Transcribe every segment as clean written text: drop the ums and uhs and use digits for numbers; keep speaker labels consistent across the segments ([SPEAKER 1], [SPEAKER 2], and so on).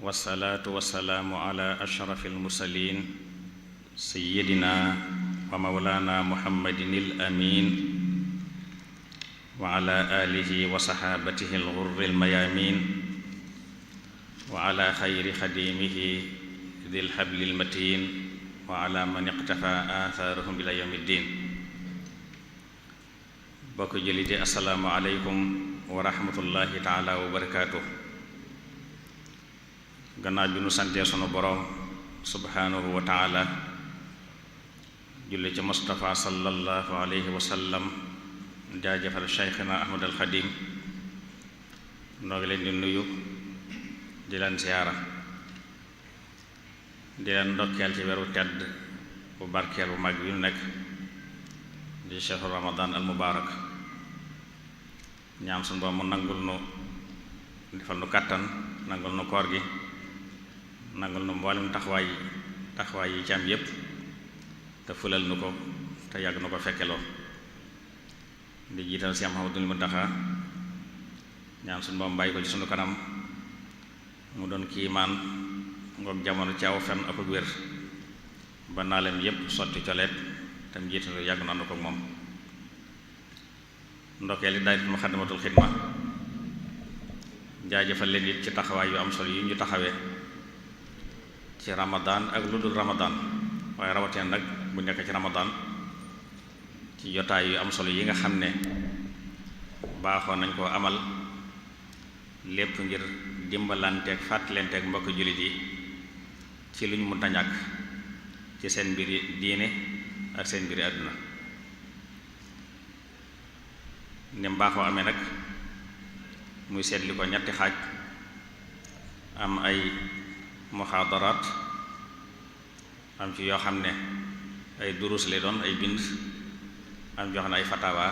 [SPEAKER 1] wasalaatu wasalaamu ala ashraf almursalin sayidina wa mawlana muhammadin al amin wa ala alihi wa saxaabatihi alxurri almayamin wa ala xayri xadimihi dil xabli almatin wa ala man iqtafa athaarahum ila yawmi ddin. bokk jëlite assalaamu aleykum wa rahmatullahi taala wa barakaatuh. gannaaw bi nu santee sunu boroom subhaanahu wa taala julli ci Mustafa sallallahu alayhi wa sallam jaajëfal Cheikhina Ahmad al Xadim noo ngi leen di nuyu di leen siyaara di leen ndokkeel ci weeru tedd bu barkeel bu mag bi nu nekk di shahru Ramadan al mubaarak ñaan sunu boroom mu nangul nu defal nu kàttan nangul nu koor gi nangul nu mboolem taxawaay yi ci am yépp te fulal nu ko te yàgg nu ko fekkeloo di jiital si Muhammadul Muntaxa ñaan suñu boom bàyyi ko ci sunu kanam mu doon kiimaan ngoog jamono ci aw fen ak wér ba naaleem yépp sotti coleet te mu jiital yàgg na ko moom. ndokkee li daayira Muxaddamatul Xidma jaajëfal leen it ci taxawaay yu am solo yi ñu taxawee ci Ramadan ak lu dul Ramadan waaye rawatina nag bu nekk ci Ramadan ci jotaay yu am solo yi nga xam ne baaxoon nañ koo amal lépp ngir dimbalanteeg fàttalenteeg mbokk jullit yi ci lu ñu mënta ñàkk ci seen mbiri diine ak seen mbiri àdduna. ni mbaaxoo amee nag muy seetli ko ñetti xaaj am ay muxaadaraat am ci yoo xam ne ay durus lay doon ay bind am yoo xam ne ay fatawa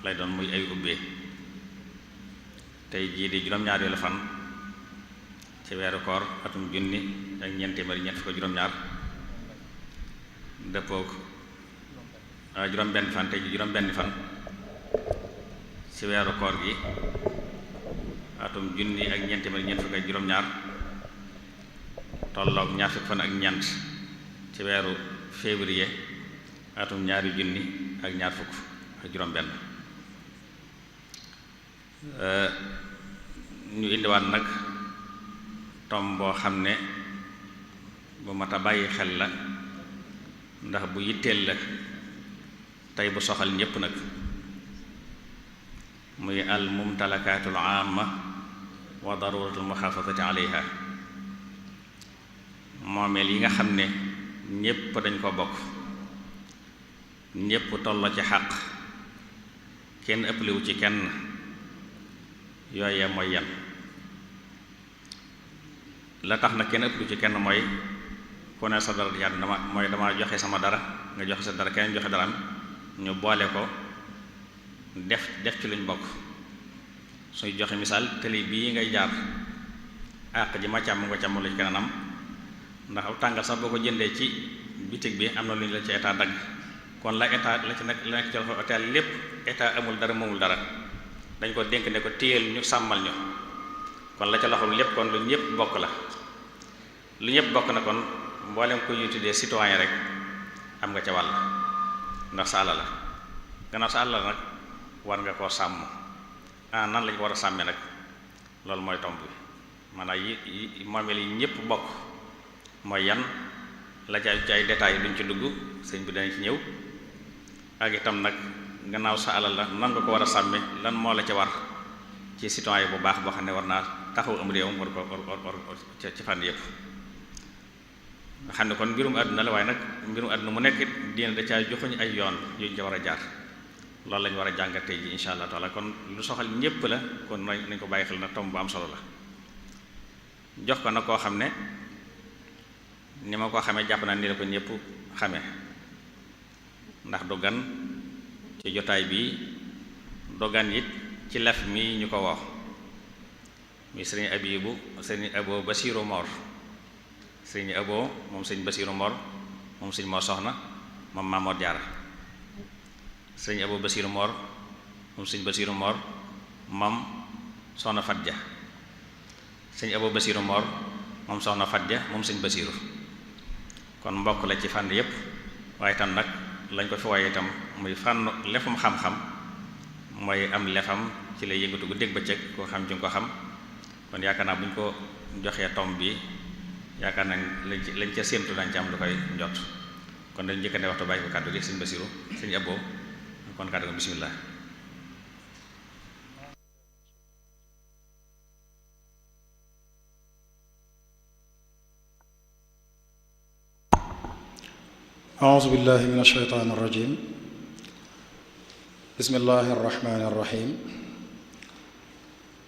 [SPEAKER 1] lay doon muy ay ubbee. tey jii di juróom-ñaar fan ci weeru koor atum junni ak ñeent téeméer ñett fukk juróom-ñaar dëppook juróom-benn fan tey jii juróom-benn fan ci weeru koor gi atum junni ak ñeent téeméer ñett fukk juróom-ñaar tolloog ñaar fukk fan ak ñeent ci weeru février atum ñaari junni ak ñaar fukk ak juróom-benn. ñu indiwaat nag tom boo xam ne bu mat a bàyyi xel la ndax bu yitteel la tey bu soxal ñépp nag muy al mumtalakaatul aama wa daruratul muhaafazati alayha. moomeel yi nga xam ne ñépp dañ ko bokk ñépp tolloo ci xàq kenn ëpplewu ci kenn yooye mooy yan. la tax na kenn ëpplewu ci kenn mooy ku ne sa dara yàlla dama joxe sama dara nga joxe sa dara keneen joxe daraam ñu boole ko def ci luñ bokk. suy joxe misaal tëli bii ngay jaar àq ji ma càmm nga càmm la ci kanam ndax aw tàngal sax boo ko jëndee ci bitig bi am na lu ñu la ci état dagg kon la état la ci nekk la nekk ci loxo état lépp état amul dara moomul dara dañ ko dénk ne ko téyel ñu sàmmal ñu kon la ca loxo lépp kon lu ñëpp bokk la. lu ñëpp bokk na kon mboolem ko ñuy tuddee citoyen rek am nga ca wàll ndax sa àll la gannaaw sa àll la nag war nga koo sàmm. nan lañ ko war a sàmmee nag loolu mooy tomb bi maanaam yi moomeel yi ñëpp bokk mooy yan la ca ay détails duñ ci dugg sëñ bi danañ ci ñëw ak itam nag gannaaw sa alal la nan nga ko war a sàmme lan moo la ca war ci citoyen bu baax boo xam ne war naa taxaw am réewam war ko ci fànn yëpp nga xam ne kon mbirum àdduna la waaye nag mbirum àdduna mu nekk diine da caa joxuñ ay yoon yuñ ca war a jaar. loolu lañu war a jàngat tey ji insha allah taala kon lu soxal ñépp la kon nañ ko bàyyi xel na tomb bu am solo la. jox ko nag koo xam ne ni ma ko xamee jàpp naa ni la ko ñépp xamee ndax du gan ci jotaay bi du gan it ci lef mi ñu ko woo muy sëriñ Abibu sëriñ Abo Basiiru Mor sëriñ Abo moom sëriñ Basiiru Mor moom sëriñ Mor Soxna moom Maamoor Jaara sëriñ Abo Basiiru Mor moom sëriñ Basiiru Mor moom Soxna Fat Ja sëriñ Abo Basiiru Mor moom soxna Fadja moom sëñ Basiiru kon mbokk la ci fànn yépp waaye tam nag lañ ko fi waaye itam muy fànn lefum xam-xam mooy am lefam ci lay yëngatu guddeeg bëccëg koo xam ci nga ko xam kon yaakaar naa bu ñu ko joxee tom bi yaakaar naa lañ ca séentu dañ ci am lu koy njot kon dañ njëkk ne waxtu bàyyi ko kàddu gi sëñ Basiiru sëñ Abo kon kàddu gi bismillah
[SPEAKER 2] أعوذ بالله من الشيطان الرجيم بسم الله الرحمن الرحيم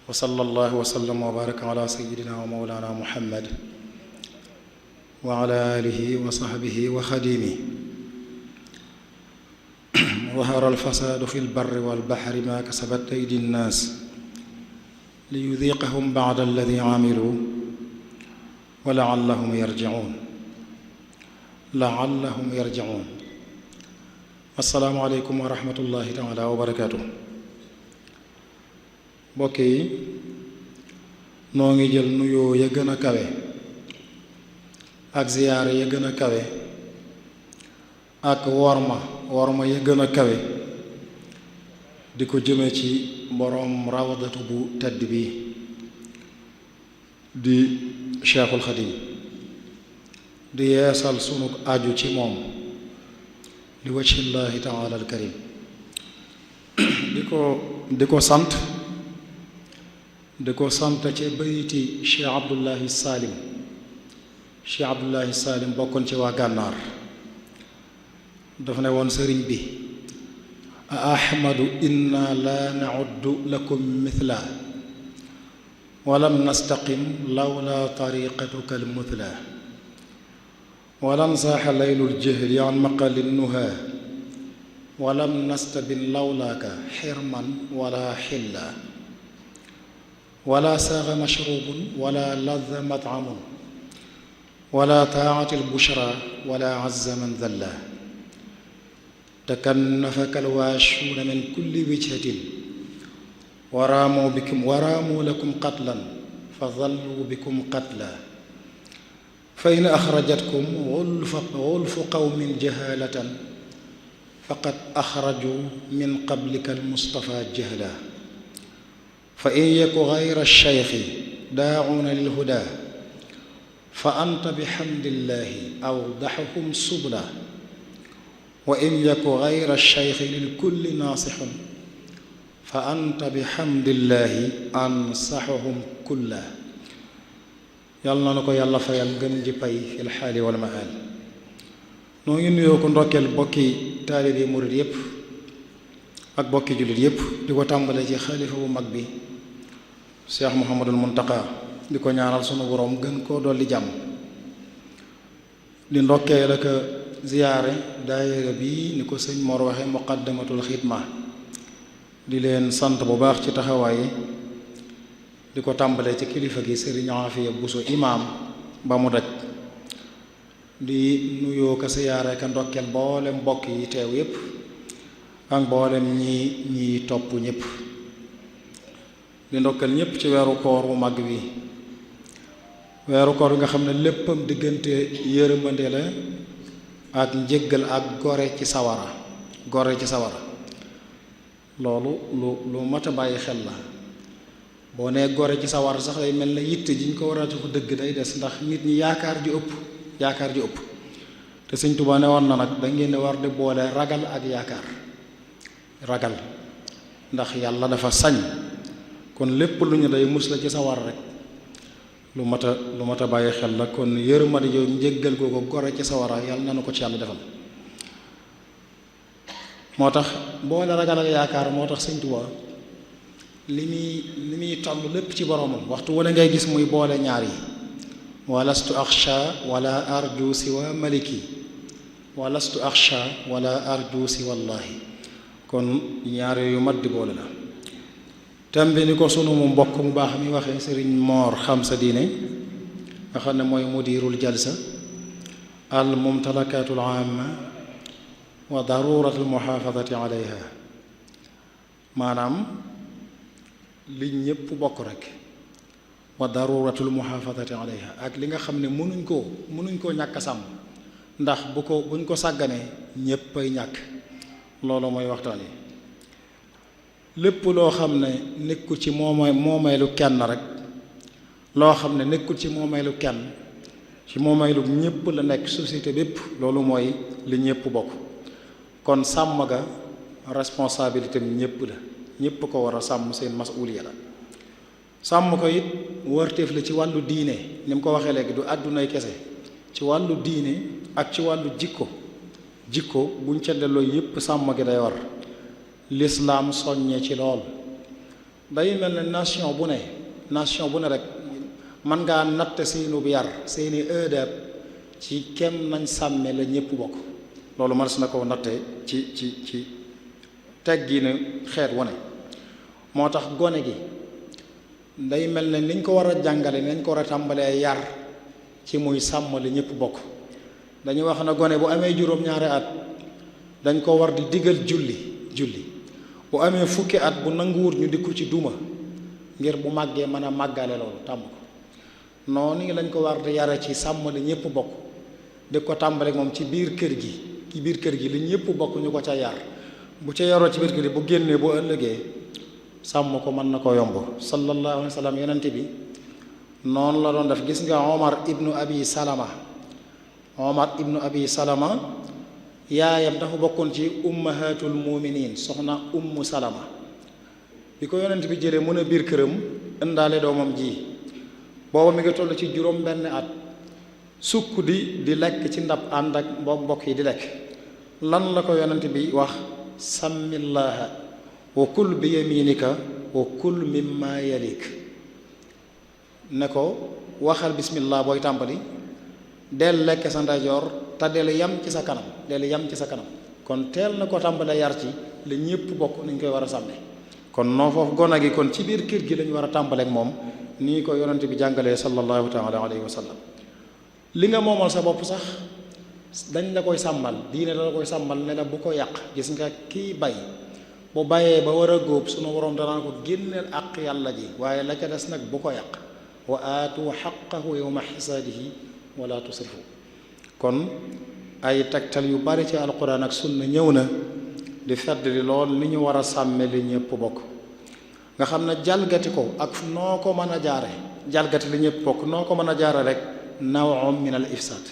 [SPEAKER 2] وصلى الله وسلم وبارك على سيدنا ومولانا محمد وعلى آله وصحبه وخديمه ظهر الفساد في البر والبحر ما كسبت أيدي الناس ليذيقهم بعد الذي عملوا ولعلهم يرجعون asalaamaaleykum wa rahmatullahi taala wa barakaatu mbokk yi noo ngi jël nuyoo ya gën a kawe ak ziyaare ya gën a kawe ak worma ya gën a kawe di ko jëme ci boroom rawdatu bu tedd bi di Cheikhul Xadim di yeesal sunu aju ci moom li wajhillahi taala al karim di ko sant ci bayti Cheikh Abdullahi Salim bokkoon ci waa gànnaar dafa ne woon sëriñ bi a ahmadu inna la na'uddu lakum mithla walam nastaqim lawla tariqatuka al muthla walam saaxa laylul jahli an maqali nuha walam nastabin lawlaaka xirman wala xilla wala saaxa mashrubun wala ladda matcamun wala taacati lbushra wala azza man dalla takannafaka alwaashuuna min kulli wijhatin waraamu lakum qatlan fa dalluu bikum qatla fa in axrajatkum wulfu qawmin jahalatan faqad axraju min qablika almustafa jahla fa in yaku gayra alcheyxi daacuuna lilhuda fa anta bixamdillahi awdaxuhum subla wa in yaku gayra alcheyxi lilkulli naasixun fa anta bixamdillahi ansaxuhum kulla yàlla na ko yàlla fayal gën ji pay fil xaali wal maal noo ngi nuyoo ko ndokkeel bokki taalibe murit yépp ak bokki jullit yépp di ko tàmbale ci xalifa bu mag bi Cheikh Mouhamadul Muntaqa di ko ñaanal sunu boroom gën koo dolli jàmm di ndokkeel ak ziyaare daayira bi ni ko sëñ Mor waxe muqaddamatul xidma di leen sant bu baax ci taxawaay di ko tàmbalee ci kilifa gi sëriñ Afiya Buso imaam ba mu daj di nuyoo ko siyaare ka ndokkeel mboolem mbokk yi teew yépp ak mboolem ñi topp ñépp di ndokkeel ñépp ci weeru koor wu mag wi weeru koor wi nga xam ne léppam diggante yërmande la ak njëggal ak gore ci sawara loolu lu mat a bàyyi xel la boo nee gore ci sawar sax day mel na yitte ji ñu ko war a jox dëgg day des ndax nit ñi yaakaar ji ëpp te Sëñ Tuubaa ne woon na nag da ngeen war di boole ragal ak ragal ndax yàlla dafa sañ kon lépp lu ñu day mus la ci sawar rek lu mat a bàyyi xel la kon yërmande yow njéggal ko gore ci sawara yàlla na nu ko ci yàlla defal moo tax boole ragal ak yaakaar moo tax Sëñ Tuubaa li muy toll lépp ci boromam waxtu wala ngay gis muy boole ñaar yi walastu axsha wala arju siwa maliki walastu axsha wala arju siwa llahi kon ñaar yu mat di boole la tam bi ni ko sunu mu mbokk mu baax mi waxee sëriñ Moor xam sa diine nga xam ne mooy mudirul jalsa al mumtalakatul amma wa daruratul muhafadati alayha maanaam li ñépp bokk rek wa daruratul muhafadati alayha ak li nga xam ne mënuñ koo ñàkk a sàmm ndax buñ ko sàgganee ñépp ay ñàkk. loolu mooy waxtaan yi lépp loo xam ne nekkul ci moomeelu kenn rek loo xam ne nekkul ci moomeelu kenn ci moomeelu ñépp la nekk société bépp loolu mooy li ñépp bokk. kon sàmm ga responsabilité am ñépp la ñépp ko war a sàmm seen masuuliya la. sàmm ko it wërteef la ci wàllu diine ni mu ko waxee léegi du àddunay kese ci wàllu diine ak ci wàllu jikko buñ ca delloo yépp sàmm gi day war. lislaam soññee ci lool day mel ne nation bu ne rek mën ngaa natt seenu yar seeni ëdab ci kem nañ sàmme la ñépp bokk. loolu mënees na ko natte ci tegginu xeet wu ne. moo tax gone gi day mel ne niñ ko war a jàngale nañ ko war a tàmbalee yar ci muy sàmm la ñépp bokk. dañuy wax na gone bu amee juróom-ñaari at dañ ko war di digal julli bu amee fukki at bu nanguwut ñu dikku ci duma ngir bu màggee mën a màggale loolu tàmm ko. noonu lañ ko war di yare ci sàmm la ñépp bokk di ko tàmbale moom ci biir kër gi li ñépp bokk ñu ko ca yar bu ca yaroo ci biir kër gi bu génnee bu ëllëgee sàmm ko mën na ko yomb. sallallahu alayhi wa sallam yonente bi noonu la doon def. gis nga Omar ibnu Abi Salama yaayam dafa bokkoon ci ummahatul muminin soxna ummu Salama bi ko yonent bi jëlee mën a biir këram indaale doomam ji booba mi ngi toll ci juróom benn at sukk di lekk ci ndab ànd ak mbokk yi di lekk. lan la ko yonent bi wax sàmmillaaha wa kul bi yaminika wa kul mimma yalik ne ko waxal bismillah booy tàmbali del lekk sa ndeyjoor te del yam ci sa kanam kon teel na ko tàmbalee yar ci la ñépp bokk nañ koy war a sàmme. kon noo foofu gone gi kon ci biir kër gi lañu war a tàmbaleek moom nii ko yonante bi jàngalee sallallahu taala alayhi wa sallam. li nga moomal sa bopp sax dañ la koy sàmmal diine la koy sàmmal ne la bu ko yàq. gis nga kii bay bu bayee ba war a góob sunu borom danaa ko génneel àq yàlla ji waaye la ca des nag bu ko yàq. wa aatu xaqahu yawma xisaadihi wala tusrifu. kon ay tegtal yu bari ci alquran ak sunna ñëw na di fedd li lool ni ñu war a sàmme li ñëpp bokk nga xam ne jalgati ko ak noo ko mën a jaare jalgati li ñëpp bokk noo ko mën a jaare rek naw'un min al ifsad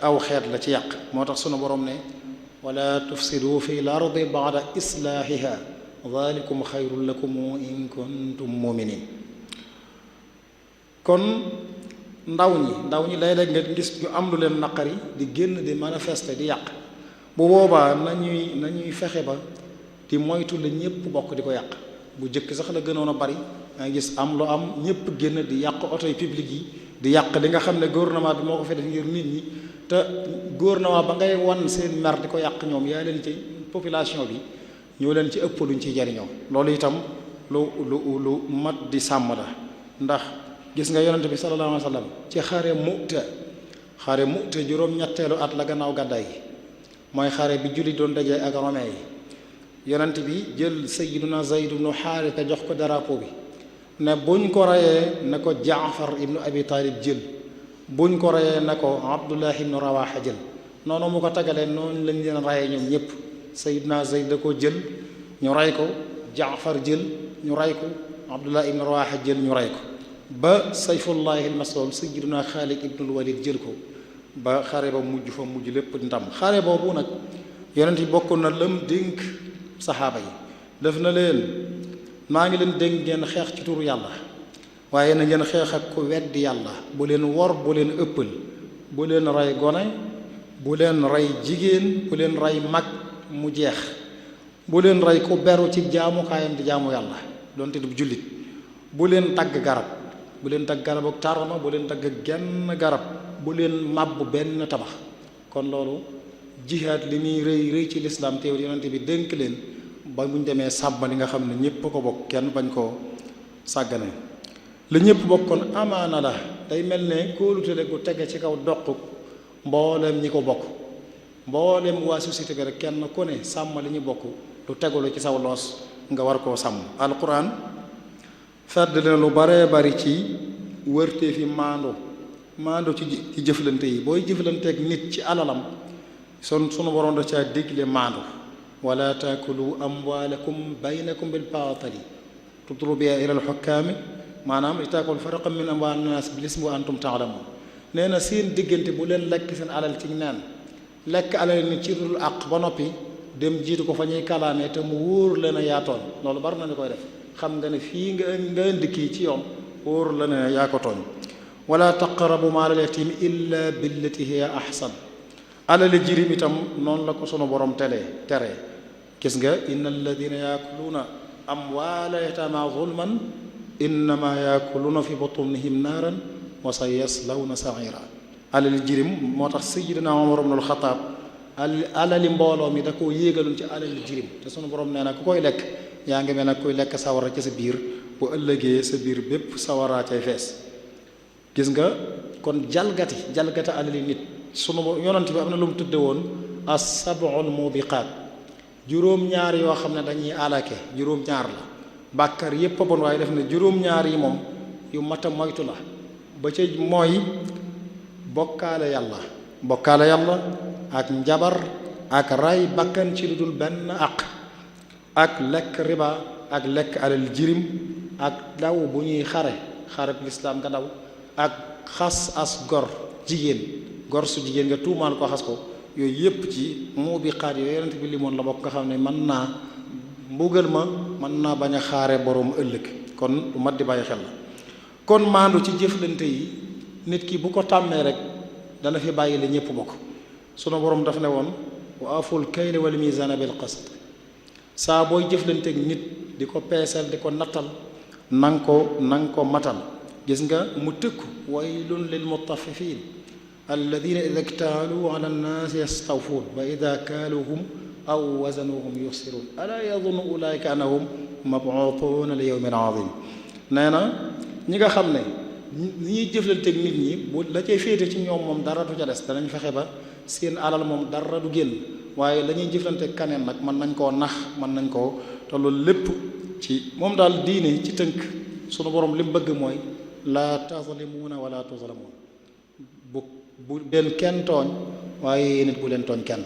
[SPEAKER 2] aw xeet la ci yàq. moo tax sunu borom ne wala tufsidu fi l ardi ba'da islaahiha dhalikum xayrun lakum in kuntum muminin. kon ndaw ñi léeg-léeg nga gis ñu am lu leen naqari di génn di manifester di yàq bu boobaa nañuy fexe ba di moytu la ñépp bokk di ko yàq. bu jëkk sax la gënoon a bari nga gis am lu am ñépp génn di yàq oto yi publique yi di yàq li nga xam ne gouvernement bi moo ko fi def ngir nit ñi te gouvernement ba ngay wan seen mer di ko yàq ñoom yaa leen ci population bi ñoo leen ci ëpp luñ ciy jariñoo. loolu itam lu mat di sàmm la ndax gis nga yonente bi sallallahu alayhi wa sallam ci xare Mu'ta juróom-ñetteelu at la gannaaw gàddaay gi mooy xare bi julli doon dajee ak romain yi yonente bi jël sayyiduna Zayd ibnu Haarisa jox ko drapeau bi ne buñ ko reyee na ko Jaafar ibnu Abi Taalib jël buñ ko reyee na ko Abdullah ibnu Rawaha jël. noonu mu ko tagalee noonu lañ leen reyee ñoom ñëpp. sayyiduna Zayd da ko jël ñu rey ko, Jaafar jël ñu rey ko, Abdullah ibnu Rawaha jël ñu rey ko ba sayfullahi almaslul sayyiduna Xaalid ibnul Walid jël ko ba xare ba mujj lépp ndam. xare boobu nag yonent yi bokk na lam dénk saxaaba yi def na leen maa ngi leen dénk ngeen xeex ci turu yàlla waaye na ngeen xeex ak ku weddi yàlla bu leen wor bu leen ëppal bu leen rey gone bu leen rey jigéen bu leen rey mag mu jeex bu leen rey ku beru ci jaamukaayam di jaamu yàlla donte du jullit bu leen tagg garab bu leen tagg garab ak tarma bu leen tagg genn garab bu leen màbb benn tabax. kon loolu jihaad li muy rëy ci lislaam teewul yonente bi dénk leen ba buñ demee sàmm li nga xam ne ñépp ko bokk kenn bañ koo sàggane. li ñépp bokk kon amaana la day mel ne kóolute gu tege ci kaw doq mbooleem ñi ko bokk mbooleem waa société bi rek kenn ku ne sàmm li ñu bokk lu tegulu ci saw loos nga war koo sàmm. alquran fedd leen lu baree bari ci wërtee fi maandu ci jëflante yi booy jëflanteeg nit ci alalam sunu borom da caa digle maandu wala taakulu amwaalakum baynakum bil baatili tudlu biha ila alxukkaami maanaam li taakulu faraqan min amwaali naas bil ismi wa antum taalamuun nee na seen diggante bu leen lekk seen alal ci neen lekk alal nit ci dul àq ba noppi dem jiitu ko fa ñuy kalaamee te mu wóor leen a yaatooñ loolu bari na ni koy def xam nga ne fii nga indi kii ci yoon wóor la ne yaa ko tooñ wala taqrabu maalal yatiim illa billati hiya ahsan alali jirim itam noonu la ko sunu borom teree gis nga inna alladina yaakuluuna amwaala yataama zulman innama yaakuluuna fi butunihim naaran wa sa yaslawna saira alali jirim moo tax sayyidina Umar ibnul Xataab alali mbooloo mi da koo yéegaloon ci alali jirim te sunu borom nee na ku koy lekk yaa ngi mel nag kuy lekk sawara ci sa biir bu ëllëgee sa biir bépp sawaraa cay fees gis nga kon jalgati alali nit sunu yonent bi am na lu mu tudde woon as-sab'ul mubiqaat juróom-ñaar yoo xam ne dañuy alake juróom-ñaar la bàkkar yépp a bon waaye def na juróom-ñaar yi moom yu mat a moytu la ba ca mooy bokkaale yàlla ak njabar ak ray bakkan ci lu dul benn ak lekk riba ak lekk alal jirim ak daw bu ñuy xare lislaam nga daw ak xas as gor su jigéen nga tuumaal ko xas ko yooyu yépp ci mubiqaat yooyu yonent bi limoon la bokk nga xam ne mën naa mbugal ma mën naa bañ a xaare boroom ëllëg kon lu mat di bàyyi xel la kon maandu ci jëflante yi nit ki bu ko tàmmee rek dana fi bàyyi la ñépp bokk sunu borom daf ne woon wa aful kayla wal mizaana bil qist saa booy jëflanteeg nit di ko peesal di ko nattal nang ko matal gis nga mu tëkku waylun lil mutaffifin alladina ida ktaaluu ala nnaasi yastawfuun wa ida kaaluuhum aw wazanuhum yuxsiruun alaa yadunnu ulaika annahum mabuutuuna li yawmin azim nee na ñi nga xam ne ñi ñuy jëflanteeg nit ñi bu la cay féete ci ñoom moom dara du ca des danañ fexe ba seen alal moom dara du génn waaye la ñuy jëflanteeg kaneen nag mën nañ koo nax mën nañ koo te loolu lépp ci moom daal diine ci tënk sunu borom li mu bëgg mooy laa tazlimuuna wala tuzlamuun bu leen kenn tooñ waaye nit bu leen tooñ kenn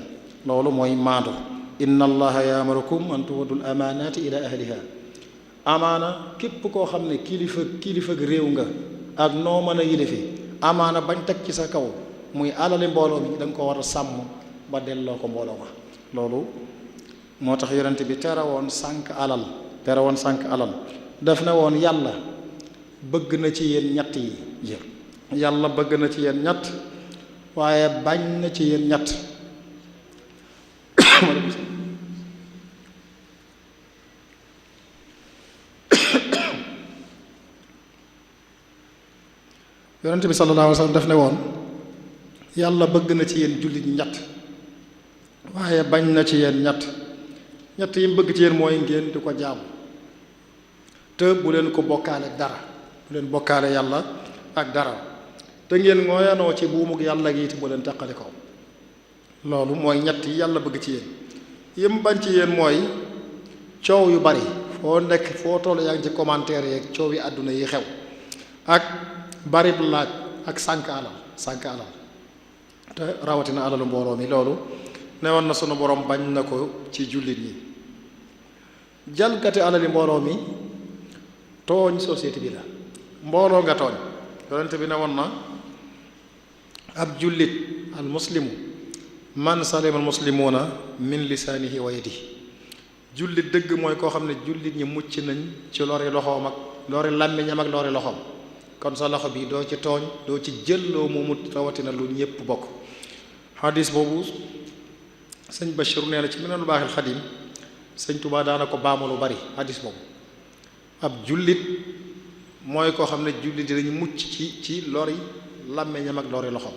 [SPEAKER 2] loolu mooy maandu inna allaha ya'murukum an tu'addul amaanaati ila ahliha amaana képp koo xam ne kilifa réew nga ak noo mën a yilifi amaana bañ teg ci sa kaw muy alali mbooloo mi da nga ko war a sàmm ba delloo ko mbooloo ma loolu moo tax yonent bi tere woon sànq alal daf ne woon yàlla bëgg na ci yéen ñett yi yàlla bëgg na ci yéen ñett waaye bañ na ci yéen ñett yonent bi sallallahu alayhi wa sallam daf ne woon yàlla bëgg na ci yéen jullit ñett waaye bañ na ci yéen ñett yi mu bëgg ci yéen mooy ngeen di ko jaamu te bu leen ko bokkaale dara bu leen bokkaale yàlla ak dara te ngeen ngooyanoo ci buumug yàlla gi te bu leen teqali ko loolu mooy ñett yi yàlla bëgg ci yéen yim bañ ci yéen mooy coow yu bari foo nekk foo toll yaa ngi ci commentaire yeeg coow yi àdduna yi xew ak barib laaj ak sànk alal te rawatina alalu mbooloo mi loolu newoon na sunu borom bañ na ko ci jullit ñi jalgati alali mbooloo mi tooñ société bi la mbooloo nga tooñ yonent bi ne woon na ab jullit al muslimu man salima al muslimuuna min lisaanihi wa yadihi jullit dëgg mooy koo xam ne jullit ñi mucc nañ ci lori loxoom ak lori làmmiñam ak lori loxoom kon sa loxo bi doo ci tooñ doo ci jëlloo moomut rawatina lu ñépp bokk xadis boobu sëñ Bachir nee na ci Minanul Baaxil Xadim sëñ Tuubaa daana ko baamu lu bari xadis boobu ab jullit mooy koo xam ne jullit yi dañu mucc ci lori làmmiñam ak lori loxoom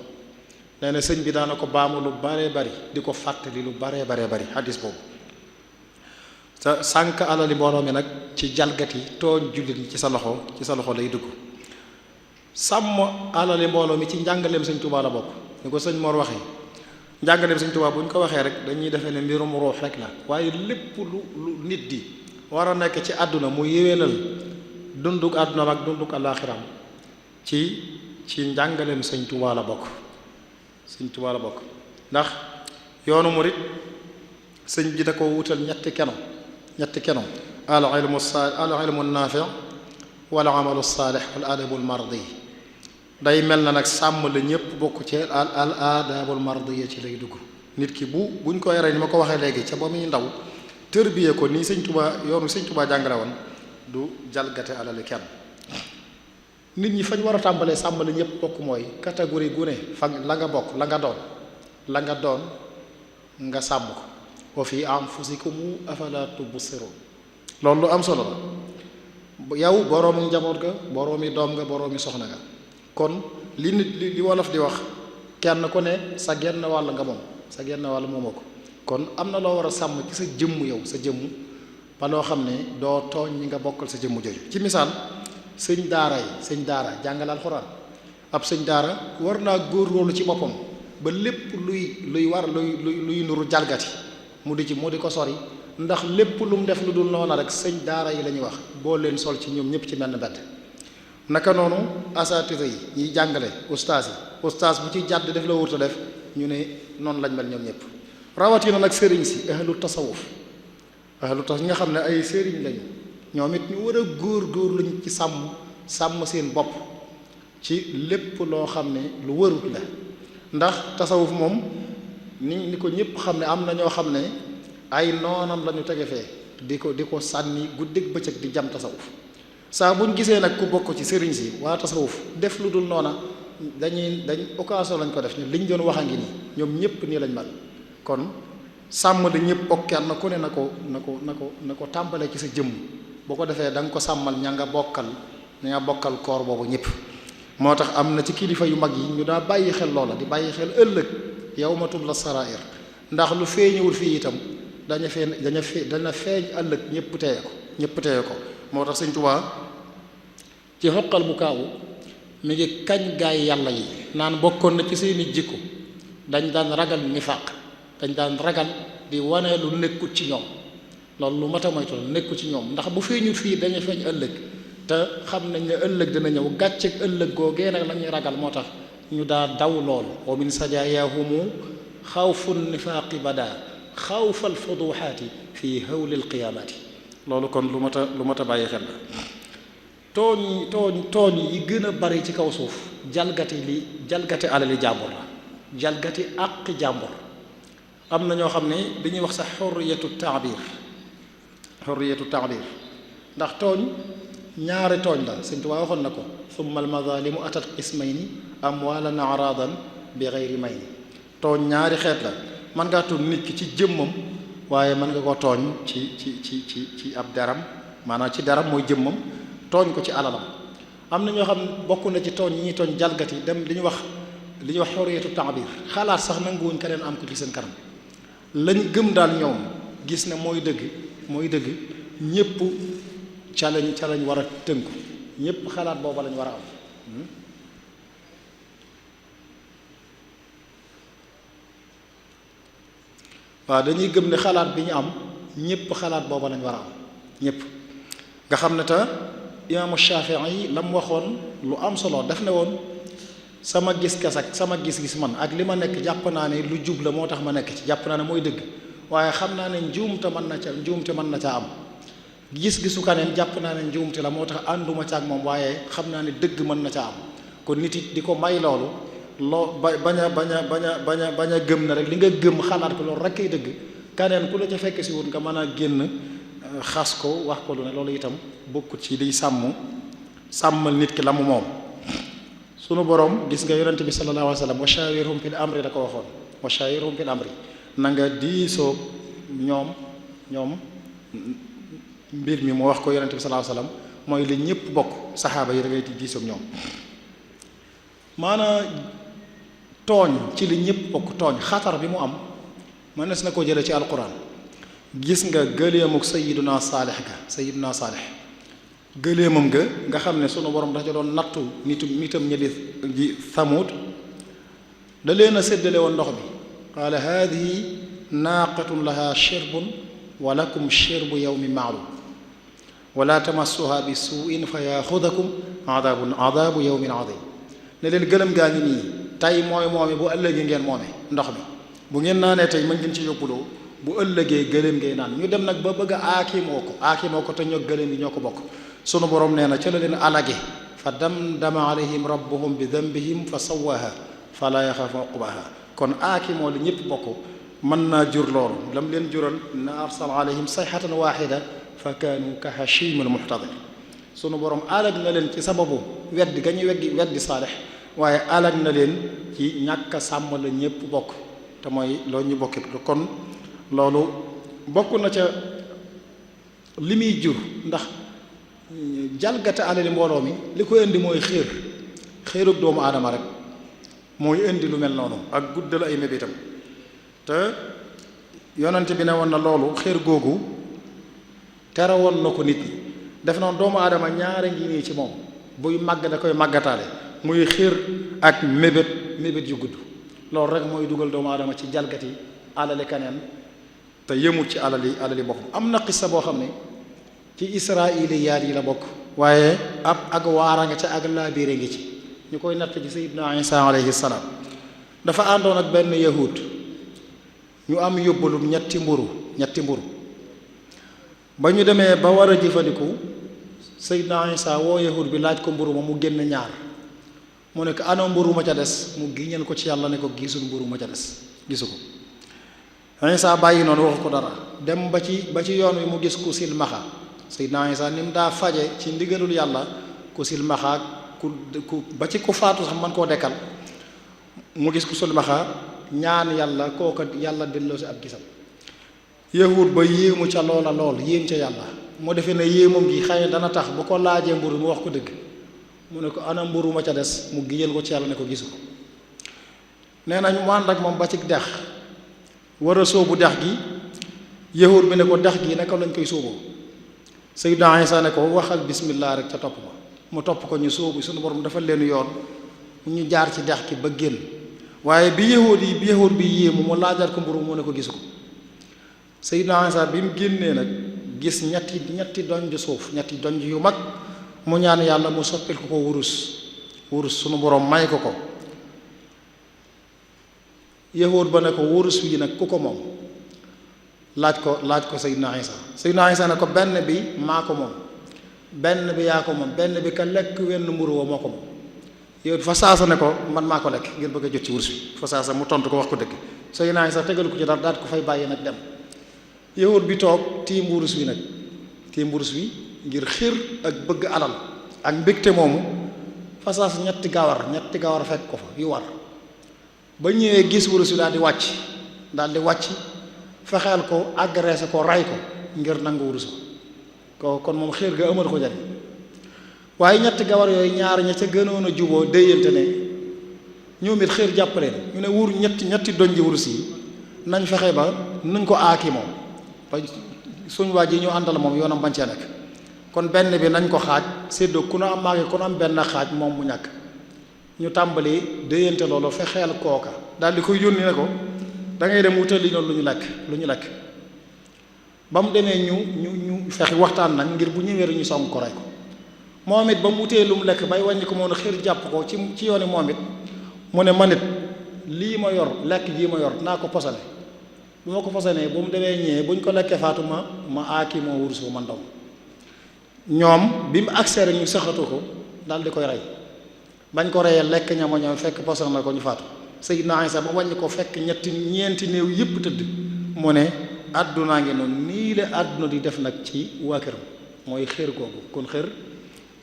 [SPEAKER 2] nee na sëñ bi daana ko baamu lu baree bari di ko fàttali lu baree bari xadis boobu sa sànq alali mbooloo mi nag ci jalgati tooñ jullit ñi ci sa loxo lay dugg sàmm alali mbooloo mi ci njàngaleem sëñ Tuubaa la bokk ni ko sëñ Mor waxee njàngaleem sëñ Tuubaa bu ñu ko waxee rek dañuy defee ne mbirum ruux rek la waaye lépp lu nit di war a nekk ci àdduna mu yéwénal dunduk àdduna ak dunduk àllaaxiram ci njàngaleem Sëñ Tuubaa la bokk Sëñ Tuubaa la bokk ndax yoonu murit sëñ bi da ko wutal ñetti keno al ilmu naafi' wal amalu saalih wal adabul mardi day mel na nag sàmm la ñëpp bokk ci al adabul mardi ci lay dugg nit ki buñ ko yaree ni ma ko waxee léegi ca ba muy ndaw tërbiyee ko nii Sëñ Tuubaa yoonu Sëñ Tuubaa jàngale woon du jalgate alali kenn nit ñi fañ war a tàmbalee sàmm la ñëpp bokk mooy catégorie gu ne fa la nga bokk la nga doon nga sàmm ko wa fi anfusikum afala tubsirun loolu lu am solo la yow boroomu njaboot ga boroomi doom nga boroomi soxna nga kon li wolof di wax kenn ku ne sa genn wàll nga moom sa genn wàll moomoo ko kon am na loo war a sàmm ci sa jëmm yow sa jëmm ba loo xam ne doo tooñ ñi nga bokkal sa jëmm jooju ci misaal sëñ daara jàngale alxuraan ab sëñ daara war naa góorgóorlu ci boppam ba lépp luy nuru jalgati mu di ko sori ndax lépp lu mu def lu dul noona rek sëñ daara yi la ñuy wax boo leen sol ci ñoom ñëpp ci menn mbedd naka noonu asatira yi ñiy jàngale ustaas bu ci jàdd def la wurta def ñu ne noonu lañ mel ñoom ñëpp rawatina nag sëriñ si ahlu tasawuf ñi nga xam ne ay sëriñ lañu ñoom it ñu war a góor lañu ci sàmm seen bopp ci lépp loo xam ne lu warut la ndax tasawuf moom ni ko ñëpp xam ne am na ñoo xam ne ay noonam la ñu tege fee di ko sànni guddig bëccëg di jam tasawuf saa buñ gisee nag ku bokk ci sëriñ si waa tasawuf def lu dul noona dañ occasion lañ ko def ni liñ doon wax a ngi nii ñoom ñëpp nii lañ mel kon sàmm da ñëpp bokk kenn ku ne na ko tàmbalee ci sa jëmm boo ko defee da nga ko sàmmal ña nga bokkal koor boobu ñëpp moo tax am na ci kilifa yu mag yi ñu daa bàyyi xel loola di bàyyi xel ëllëg yawma tubla sarair ndax lu feeñewul fii itam dana feeñ ëllëg ñëpp teeye ko moo tax Sëñ Tuubaa ci xoqal bu kaawu mi ngi kañ gaay yàlla yi naan bokkoon na ci seeni jikko dañ daan ragal nifaq dañ daan ragal di wane lu nekkut ci ñoom loolu lu mat a moytu nekkut ci ñoom ndax bu feeñut fii dañu feeñ ëllëg te xam nañ ne ëllëg dina ñëw gàcceeg ëllëg googee nag la ñuy ragal moo tax ñu daa daw loolu wa min sajaayahumu xawfu nifaaqi bada xawfal fuduxaati fi hawlil qiyaamaati loolu kon lu mat a bàyyi xel la tooñ yi gën a bari ci kaw suuf jalgati alali jàmbur la jalgati àqi jàmbur am na ñoo xam ne dañuy wax sax xurriyatu taabir ndax tooñ ñaari tooñ la Sëñ Tuubaa waxoon na ko summa almazalimu atat qismayni amwalan aradan bi gayri mayni tooñ ñaari xeet la mën ngaa tooñ nit ki ci jëmmam waaye mën nga ko tooñ ci ab daram maanaam ci daram mooy jëmmam tooñ ko ci alalam am na ñoo xam ne bokk na ci tooñ yi ñuy tooñ jalgati dem li ñuy wax xurriyatu taabir xalaat sax nanguwuñ keneen am ko ci seen kanam lañ gëm daal ñoom gis ne mooy dëgg ñépp ca lañ war a tënku ñépp xalaat booba lañ war a am waaw dañuy gëm ne xalaat bi ñu am ñépp xalaat booba lañ war a am ñépp nga xam ne te imaamu Shaafi'i yi la mu waxoon lu am solo def ne woon sama gis-gas ak sama gis-gis man ak li ma nekk jàpp naa ne lu jub la moo tax ma nekk ci jàpp naa ne mooy dëgg waaye xam naa ne njuumte mën na ca am gis-gisu kaneen jàpp naa ne njuumte la moo tax ànduma ca ak moom waaye xam naa ne dëgg mën na ca am kon nit it di ko may loolu bañ a gëm na rek li nga gëm xalaat ko loolu rek kay dëgg kaneen ku la ca fekk si wut nga mën a génn xas ko wax ko lu ne loolu itam bokkut ci liy sàmmal nit ki la mu moom sunu borom gis nga yonente bi sallallahu alayhi wa sallam wa shawirhum fil amri da ko waxoon wa shawirhum fil amri na nga diisoo ñoom mbir mi moo wax ko yonente bi sallallahu alayhi wa sallam mooy li ñëpp bokk saxaaba yi da ngay diisoo ñoom maanaam tooñ ci li ñëpp bokk tooñ xatar bi mu am mënees na ko jële ci alquran gis nga gëleemuk sayiduna saalix gëleemam nga xam ne sunu borom dafa doon nattu nitam ñi di Samud da leen a séddale woon ndox bi qaala haadihi naaqatun laha shirbun wa lakum shirbu yawmi maalum wala tamassuha bi suu'in fa yaxudakum adabu yawmin adim ne leen gëlëm gaa ngi nii tey mooy moome bu ëllëgee ngeen moome ndox mi bu ngeen naanee tey mën ngeen ci yóbbuloo bu ëllëgee gëlëm ngay naan ñu dem nag ba bëgg a aakimoo ko te ñoo gëlëm yi ñoo ko bokk sunu borom nee na ca la leen alage fa damdama alayhim rabbuhum bi dambihim fa sawaha fala yaxaafu uqbaha kon aakimoo li ñëpp bokk mën naa jur loolu lam leen jural na arsal alayhim sayhatan waxida fa kaanu ka hashimil muhtadir sunu borom alag na leen ci sababu weddi ga ñu weddi saalix waaye alag na leen ci ñàkk a sàmm la ñëpp bokk te mooy loolu ñu bokki kon loolu bokk na ca li muy jur ndax jalgate alali mbooloo mi li ko indi mooy xéerug doomu aadama rek mooy indi lu mel noonu ak guddal ay mébétam te yonante bi ne woon na loolu xéer googu tere woon na ko nit ñi def noonu doomu aadama ñaare ngi nii ci moom buy màgg da koy màggataale muy xéer ak mébét yu gudd loolu rek mooy dugal doomu aadama ci jalgati alali kaneen te yëmut ci alali boppam am na xissa boo xam ne ci israiliyaat yi la bokk waaye ak waara nga ca ak laabiire ngi ci ñu koy natt ci sayyidna Isa alayhi salaam dafa àndoon ak benn yahud ñu am yóbbalum ñetti mburu ba ñu demee ba war a jëfandiku sayyidna Isa woo yahud bi laaj ko mburu ma mu génn ñaar mu ne ko ana mburu ma ca des mu giñal ko ci yàlla ne ko gisul mburu ma ca des gisu ko Isa bàyyi noonu waxu ko dara dem ba ci yoon wi mu gis ku silmaxa sayyidna Isa ni mu daa faje ci ndigalul yàlla ku silmaxa ku ba ci ku faatu sax man koo dekkal mu gis ku silmaxa ñaan yàlla kooka yàlla delloo si ab gisam yahud ba yéemu ca loola lool yéem ca yàlla mu defee ne yéemam gi xëy na dana tax bu ko laajee mburu mu wax ko dëgg mu ne ko ana mburu ma ca des mu giñal ko ci yàlla ne ko gisu ko nee nañ mu ànd ak moom ba ci dex war a sóobu dex gi yahud bi ne ko dex gi naka lañ koy sóoboo sayyidna Isa ne ko waxal bismillah rek ca topp ma mu topp ko ñu sóobu suñu borom dafa leen yoon ñu jaar ci dex gi ba génn waaye bi yahud bi yéemu mu laajaat ko mburu mu ne ko gisu ko sayyidna Isa bi mu génnee nag gis ñetti donj suuf ñetti donj yu mag mu ñaan yàlla mu soppil ko wurus sunu borom may ko yahud ba ne ko wurus wi nag ku ko moom laaj ko sayyidna Isa ne ko benn bi maa ko moom benn bi yaa ko moom benn bi ka lekk wenn mburu wa moo ko moom yow fa saasa ne ko man maa ko lekk ngir bëgg a jot ci wurus bi fa saasa mu tontu ko wax ko dëgg sayyidna Isa tegal ko ci dara daal ko fay bàyyi nag dem yahud bi toog tiim wurus wi ngir xir ak bëgg alal ak mbégte moomu fa saasa ñetti gawar fekk ko fa yu war ba ñëwee gis wurus wi daal di wàcc fexeel ko agressé ko ray ko ngir nangu wurus ko kon moom xéer ga amal ko jariñ waaye ñetti gawar yooyu ñaar ña ca gënoon a juboo déyante ne ñoom it xéer jàppaleen ñu ne ñetti donji wurus yi nañ fexe ba nuñ ko aaki moom ba suñ waa ji ñu àndal moom yoonam bañ cee nekk kon benn bi nañ ko xaaj séddoo ku na am maage ku na am benn xaaj moom mu ñàkk ñu tàmbali déyante loolu fexeel kooka daal di koy yónni ne ko da ngay dem wutal li noonu lu ñu lekk ba mu demee ñu fexe waxtaan nag ngir bu ñëwee ñu song ko rey ko moom it ba mu wutee lu mu lekk bay wàññi ko moom xër jàpp ko ci yooni moom it mu ne man it lii ma yor lekk jii ma yor naa ko posale bu ma ko posalee bu mu demee ñëwee buñ ko lekkee faatu ma aaki moo wurus bu man doom ñoom bi mu agsee rek ñu saxatu ko daal di koy rey bañ ko reyee lekk ñama ñoom fekk posan na ko ñu faatu Sayyidna Isa ba wàññi ko fekk ñeenti néew yépp tëdd mu ne àddunaa ngi noonu nii la àdduna di def nag ci waa këram mooy xéer googu kon xéer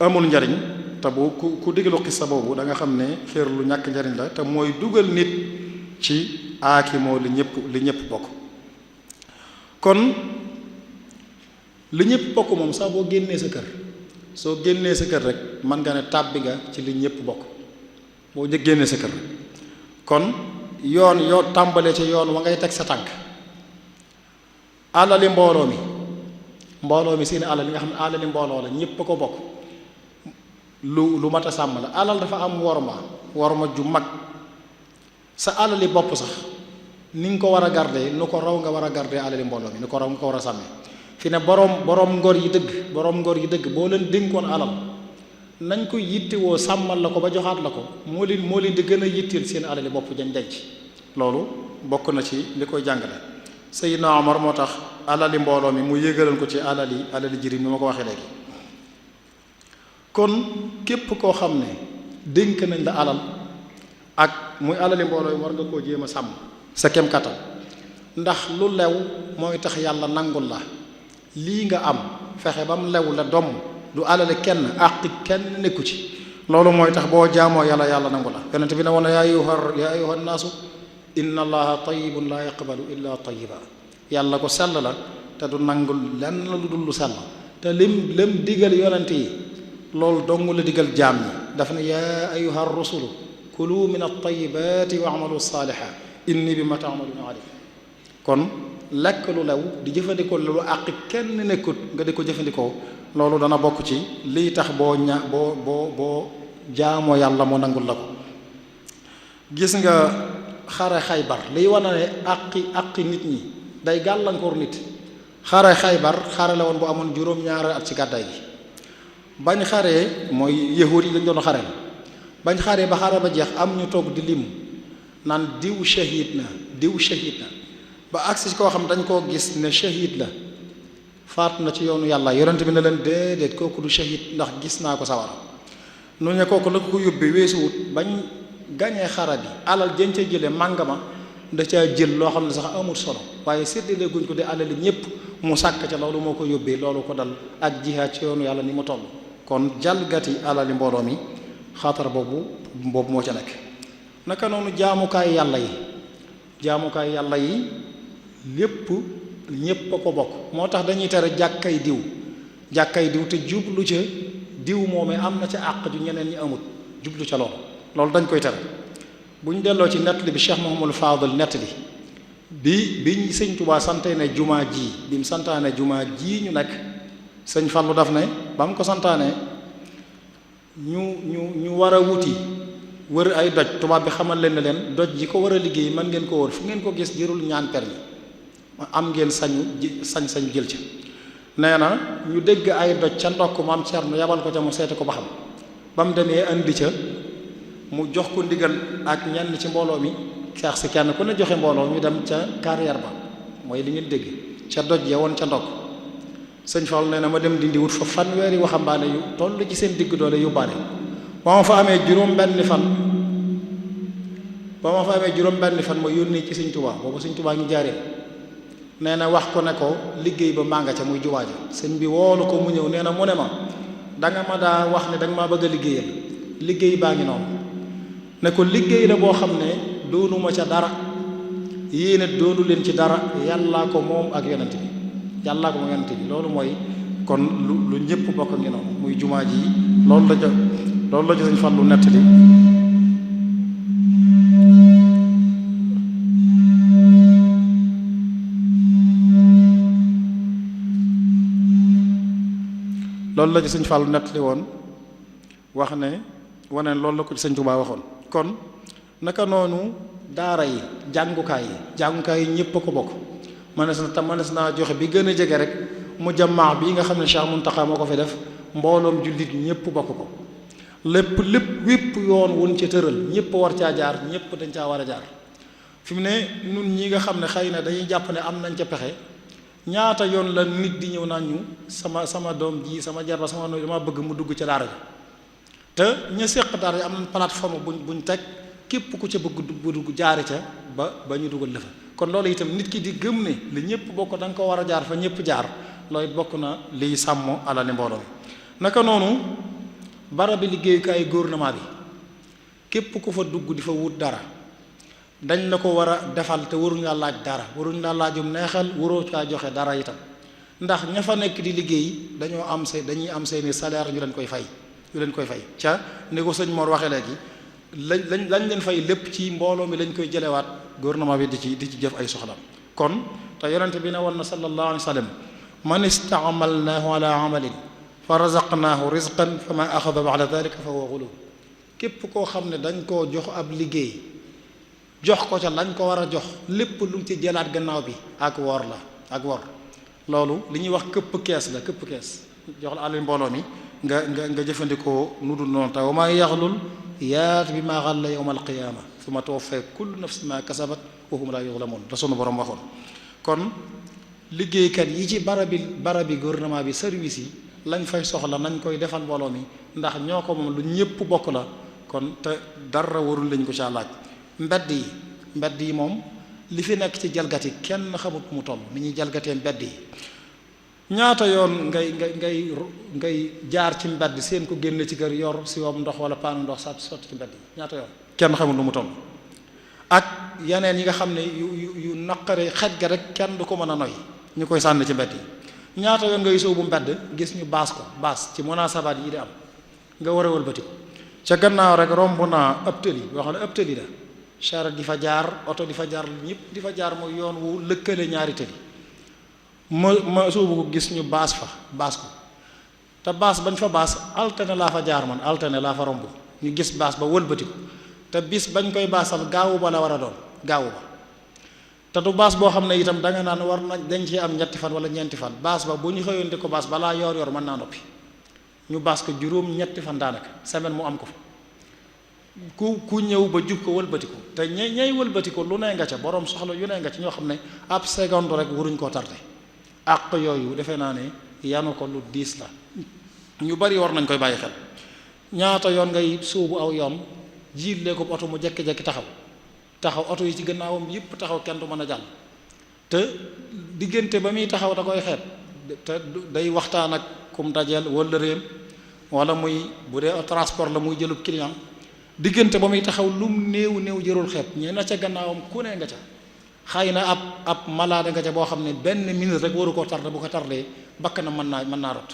[SPEAKER 2] amul njariñ te bu ku déglu xissa boobu da nga xam ne xéer lu ñàkk njariñ la te mooy dugal nit ci aakimoo li ñëpp bokk kon li ñëpp bokk moom sax boo génnee sa kër rek mën nga ne tàbbi nga ci li ñëpp bokk boo génnee sa kër rek kon yoon yoo tàmbalee ci yoon wa ngay teg sa tànk alali mbooloo mi seeni alal yi nga xam ne alali mbooloo la ñëpp a ko bokk lu mat a sàmm la alal dafa am worma ju mag sa alali bopp sax ni nga ko war a garder nu ko raw nga war a garder alali mbooloo mi ni ko raw nga ko war a sàmmee fi ne boroom ngor yi dëgg boo leen dénkoon alal nañ ko yittewoo sàmmal la ko ba joxaat la ko moo leen di gën a yitteel seen alali bopp jañ denc. loolu bokk na ci li koy jàngale. Seydina Omar moo tax alali mbooloo mi mu yëgalal ko ci alali jirim ni ma ko waxee léegi. kon képp koo xam ne dénk nañ la alal ak muy alali mbooloo yi war nga koo jéem a sàmm sa kem kattan ndax lu lew mooy tax yàlla nangul la lii nga am fexe ba mu lew la doom du alali kenn àqi kenn nekku ci loolu mooy tax boo jaamoo yàlla nangu la yonent bi ne woon yaa ayyuha nnaasu inna allaha tayyibun laa yaqbalu illa tayyiba yàlla ko sell la te du nangul lenn lu dul lu sell te lim digal yonent yi loolu dong la digal jaam ñi daf ne yaa ayyuha rusulu kulu min at-tayyibati wa'malu salihan inni bima ta'maluna alim kon lekk lu lew di jëfandikoo lu àq kenn nekkut nga di ko jëfandikoo loolu dana bokk ci lii tax boo jaamoo yàlla moo nangul la ko. gis nga xare Xaybar liy wane ne àqi nit ñi day gàllankoor nit xare Xaybar xare la woon bu amoon juróom-ñaari at ci gàddaay gi bañ xaree mooy yahuud yi dañ doon xare la bañ xaree ba xare ba jeex am ñu toog di lim naan diw shahid na ba agsi koo xam dañ koo gis ne shahid la faatu na ci yoonu yàlla yonent bi ne leen déedéet kooku du shahid ndax gis naa ko sawara nu ne kooku la ko yóbbee weesuwut bañ gañee xara bi alal jën ca jële màngama da caa jël loo xam ne sax amul solo waaye séddale guñ ko de alali ñépp mu sàkk ca loolu moo ko yóbbee loolu ko dal ak jihaad ci yoonu yàlla ni mu toll kon jalgati alali mbooloo mi xatar boobu moo ca nekk naka noonu jaamukaay yàlla yi lépp ñépp a ko bokk moo tax dañuy tere jàkkay diw te jublu ca diw moomee am na ca àq ju ñeneen ñi amut jublu ca loolu dañ koy tere bu ñu delloo ci nettali bi Cheikh Mouhamadou Fadel nettali biñ sëñ Tuubaa santaane jumaa ji bi mu santaane jumaa ji ñu nekk sëñ Fallu daf ne ba mu ko santaane ñu war a wuti wër ay doj tubaab bi xamal leen ne leen doj ji ko war a liggéey mën ngeen ko wër fu ngeen ko gis jërul ñaan permis am ngeen sañ-sañ jël ca nee na ñu dégg ay doj ca ndokk maam Cerno yabal ko ca mu seete ko ba xam ba mu demee andi ca mu jox ko ndigal ak ñenn ci mbooloo mi xeex si kenn ku ne joxe mbooloo ñu dem ca carrière ba mooy li ngeen dégg ca doj ya woon ca ndokk sëñ Fall nee na ma dem dindi wut fa fanweeri waxambaane yu toll ci seen digg doole yóbbaale ba ma fa amee juróom-benni fan ma yónnee ci sëñ Tuubaa boobu sëñ Tuubaa ngi jaaree nee na wax ko ne ko liggéey ba mànga ca muy juwaa ja sëñ bi woolu ko mu ñëw nee na mu ne ma danga ma daa wax ne danga maa bëgg a liggéeyal liggéey baa ngi noonu ne ko liggéey la boo xam ne doonuma ca dara yéene doonu leen ci dara yàllaa ko moom ak yonent bi loolu mooy kon lu ñëpp bokk ngi noonu muy jumaa ji loolu la ci sëñ Fallu nettali woon wax ne wane loolu la ko ci sëñ Tuubaa waxoon kon naka noonu daara yi jàngukaay yi ñëpp a ko bokk mënees naa joxe bi gën a jege rek mu jamaa bii nga xam ne Cheikh Muntaxa moo ko fi def mbooloom jullit ñëpp bokk ko lépp wépp yoon wun ci tëral ñëpp war caa jaar ñëpp dañ caa war a jaar fi mu ne nun ñi nga xam ne xëy na dañuy jàpp ne am nañ ca pexe ñaata yoon la nit di ñëw naan ñu sama doom ji sama jarba sama noonu dama bëgg mu dugg ca daara ji te ña séq daara ji am nañ plateforme buñ teg képp ku ca bëgg dugg jaare ca ba ñu dugal la fa kon loolu itam nit ki di gëm ne li ñëpp bokk da nga ko war a jaar fa ñëpp jaar loolu bokk na liy sàmm alali mbooloo mi naka noonu barabi liggéeyukaay gouvernement bi képp ku fa dugg di fa wut dara dañ la ko war a defal te waruñu la laaj dara waruñu la laajum neexal waroo caa joxe dara itam ndax ña fa nekk di liggéey dañuy am seeni salaire ñu leen koy fay ca ni ko sëñ Mor waxee léegi lañ leen fay lépp ci mbooloo mi lañ koy jëlewaat gouvernement bi di ci jëf ay soxlaam kon te yonente bi ne woon na sallallahu alayhi wa sallam man istaamalnaahu ala amalin fa razaqnaahu rizqan fa ma axada ba'da dalika fa huwa ghulul képp koo xam ne dañ koo jox ab liggéey jox ko ca lañ ko war a jox lépp lu mu ci jëlaat gannaaw bi ak wor loolu li ñuy wax këpp kees la këpp kees jox la àlli mbooloo mi nga jëfandikoo nu dul noonu te wa maa yaxlul yaat bi maa xalla yawma alqiyaama summa tuwaffa kullu nafsin ma kasabat wa hum laa yuzlamuun la sunu borom waxoon. kon liggéeykat yi ci barabi gouvernement bi service yi lañ fay soxla nañ koy defal mbooloo mi ndax ñoo ko moom lu ñëpp bokk la kon te dara warul lañ ko caa laaj. mbedd yi moom li fi nekk ci jalgati kenn xamut mu toll ni ñuy jalgatee mbedd yi ñaata yoon ngay jaar ci mbedd seen ko génne ci kër yor si wam ndox wala paanu ndox sotti ci mbedd yi ñaata yoon kenn xamut lu mu toll. ak yeneen yi nga xam ne yu naqare xet ga rek kenn du ko mën a noy ñu koy sànni ci mbedd yi ñaata yoon ngay sóobu mbedd gis ñu baas ci munaasabaat yi di am nga war a wëlbati ko ca gannaaw rek romb naa ab tëli boo xam ne ab tëli la charrette di fa jaar oto di fa jaar ñëpp di fa jaar mooy yoon wu lëkkale ñaari tëli ma sóobu ko gis ñu baas ko te baas bañ fa baas altine laa fa jaar man altine laa fa romb ñu gis baas ba wëlbati ko te bis bañ koy baasal gaawu ba la war a doon gaawu ba te du baas boo xam ne itam danga naan war na dañ ci am ñetti fan wala ñeenti fan baas ba bu ñu xëyoon di ko baas balaa yor mën naa noppi ñu baas ko juróom ñetti fan daanaka semaine mu am ko fa ku ñëw ba jub ko wëlbati ko te ñay wëlbati ko lu ne nga ca borom soxla yu ne nga ca ñoo xam ne ab seconde rek waruñ koo tardé àq yooyu defe naa ne yanu ko lu diis la ñu bari war nañ koy bàyyi xel. ñaata yoon ngay sóobu aw yoon jiitlee ko oto mu jekki-jekki taxaw oto yi ci gannaawam yëpp taxaw kenn du mën a jàll te diggante ba muy taxaw da koy xeet te day waxtaan ak kum dajeel wala réem wala muy bu dee transport la muy jëlub client diggante ba muy taxaw lum néew jërul xeet ñe na ca gannaawam ku ne nga ca xëy na ab malade nga ca boo xam ne benn minute rek waru koo tardé bu ko tardé bakk na mën naa rot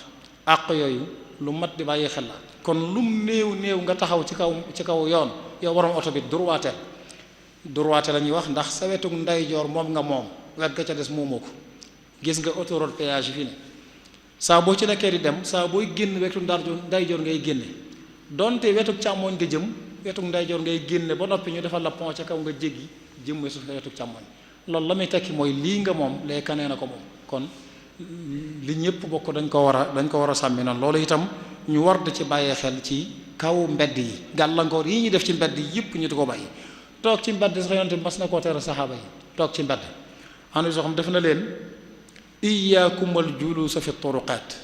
[SPEAKER 2] àq yooyu lu mat di bàyyi xel la kon lum néew nga taxaw ci kaw yoon yow borom oto bi droite la ñuy wax ndax sa wetu ndeyjoor moom nga moom wet ga ca des moomoo ko gis nga autoroute péage fii ne saa boo ci nekkee di dem saa booy génn wetu ndeyjoor ngay génne donte wetu càmmooñ nga jëm wetu ndeyjoor ngay génne ba noppi ñu defal la pont ca kaw nga jéggi jëm suuf wetu càmmooñ loolu la muy tekki mooy lii nga moom lee kanee na ko moom kon li ñëpp bokk dañ ko war a sàmmi noonu loolu itam ñu war di ci bàyyee xel ci kaw mbedd yi gàllankoor yi ñu def ci mbedd yi yëpp ñu di ko bàyyi toog ci mbedd sax yonent mas na koo tere saxaaba yi toog ci mbedd am soo xam def na leen iyyaakumal juluusa fi turuqaat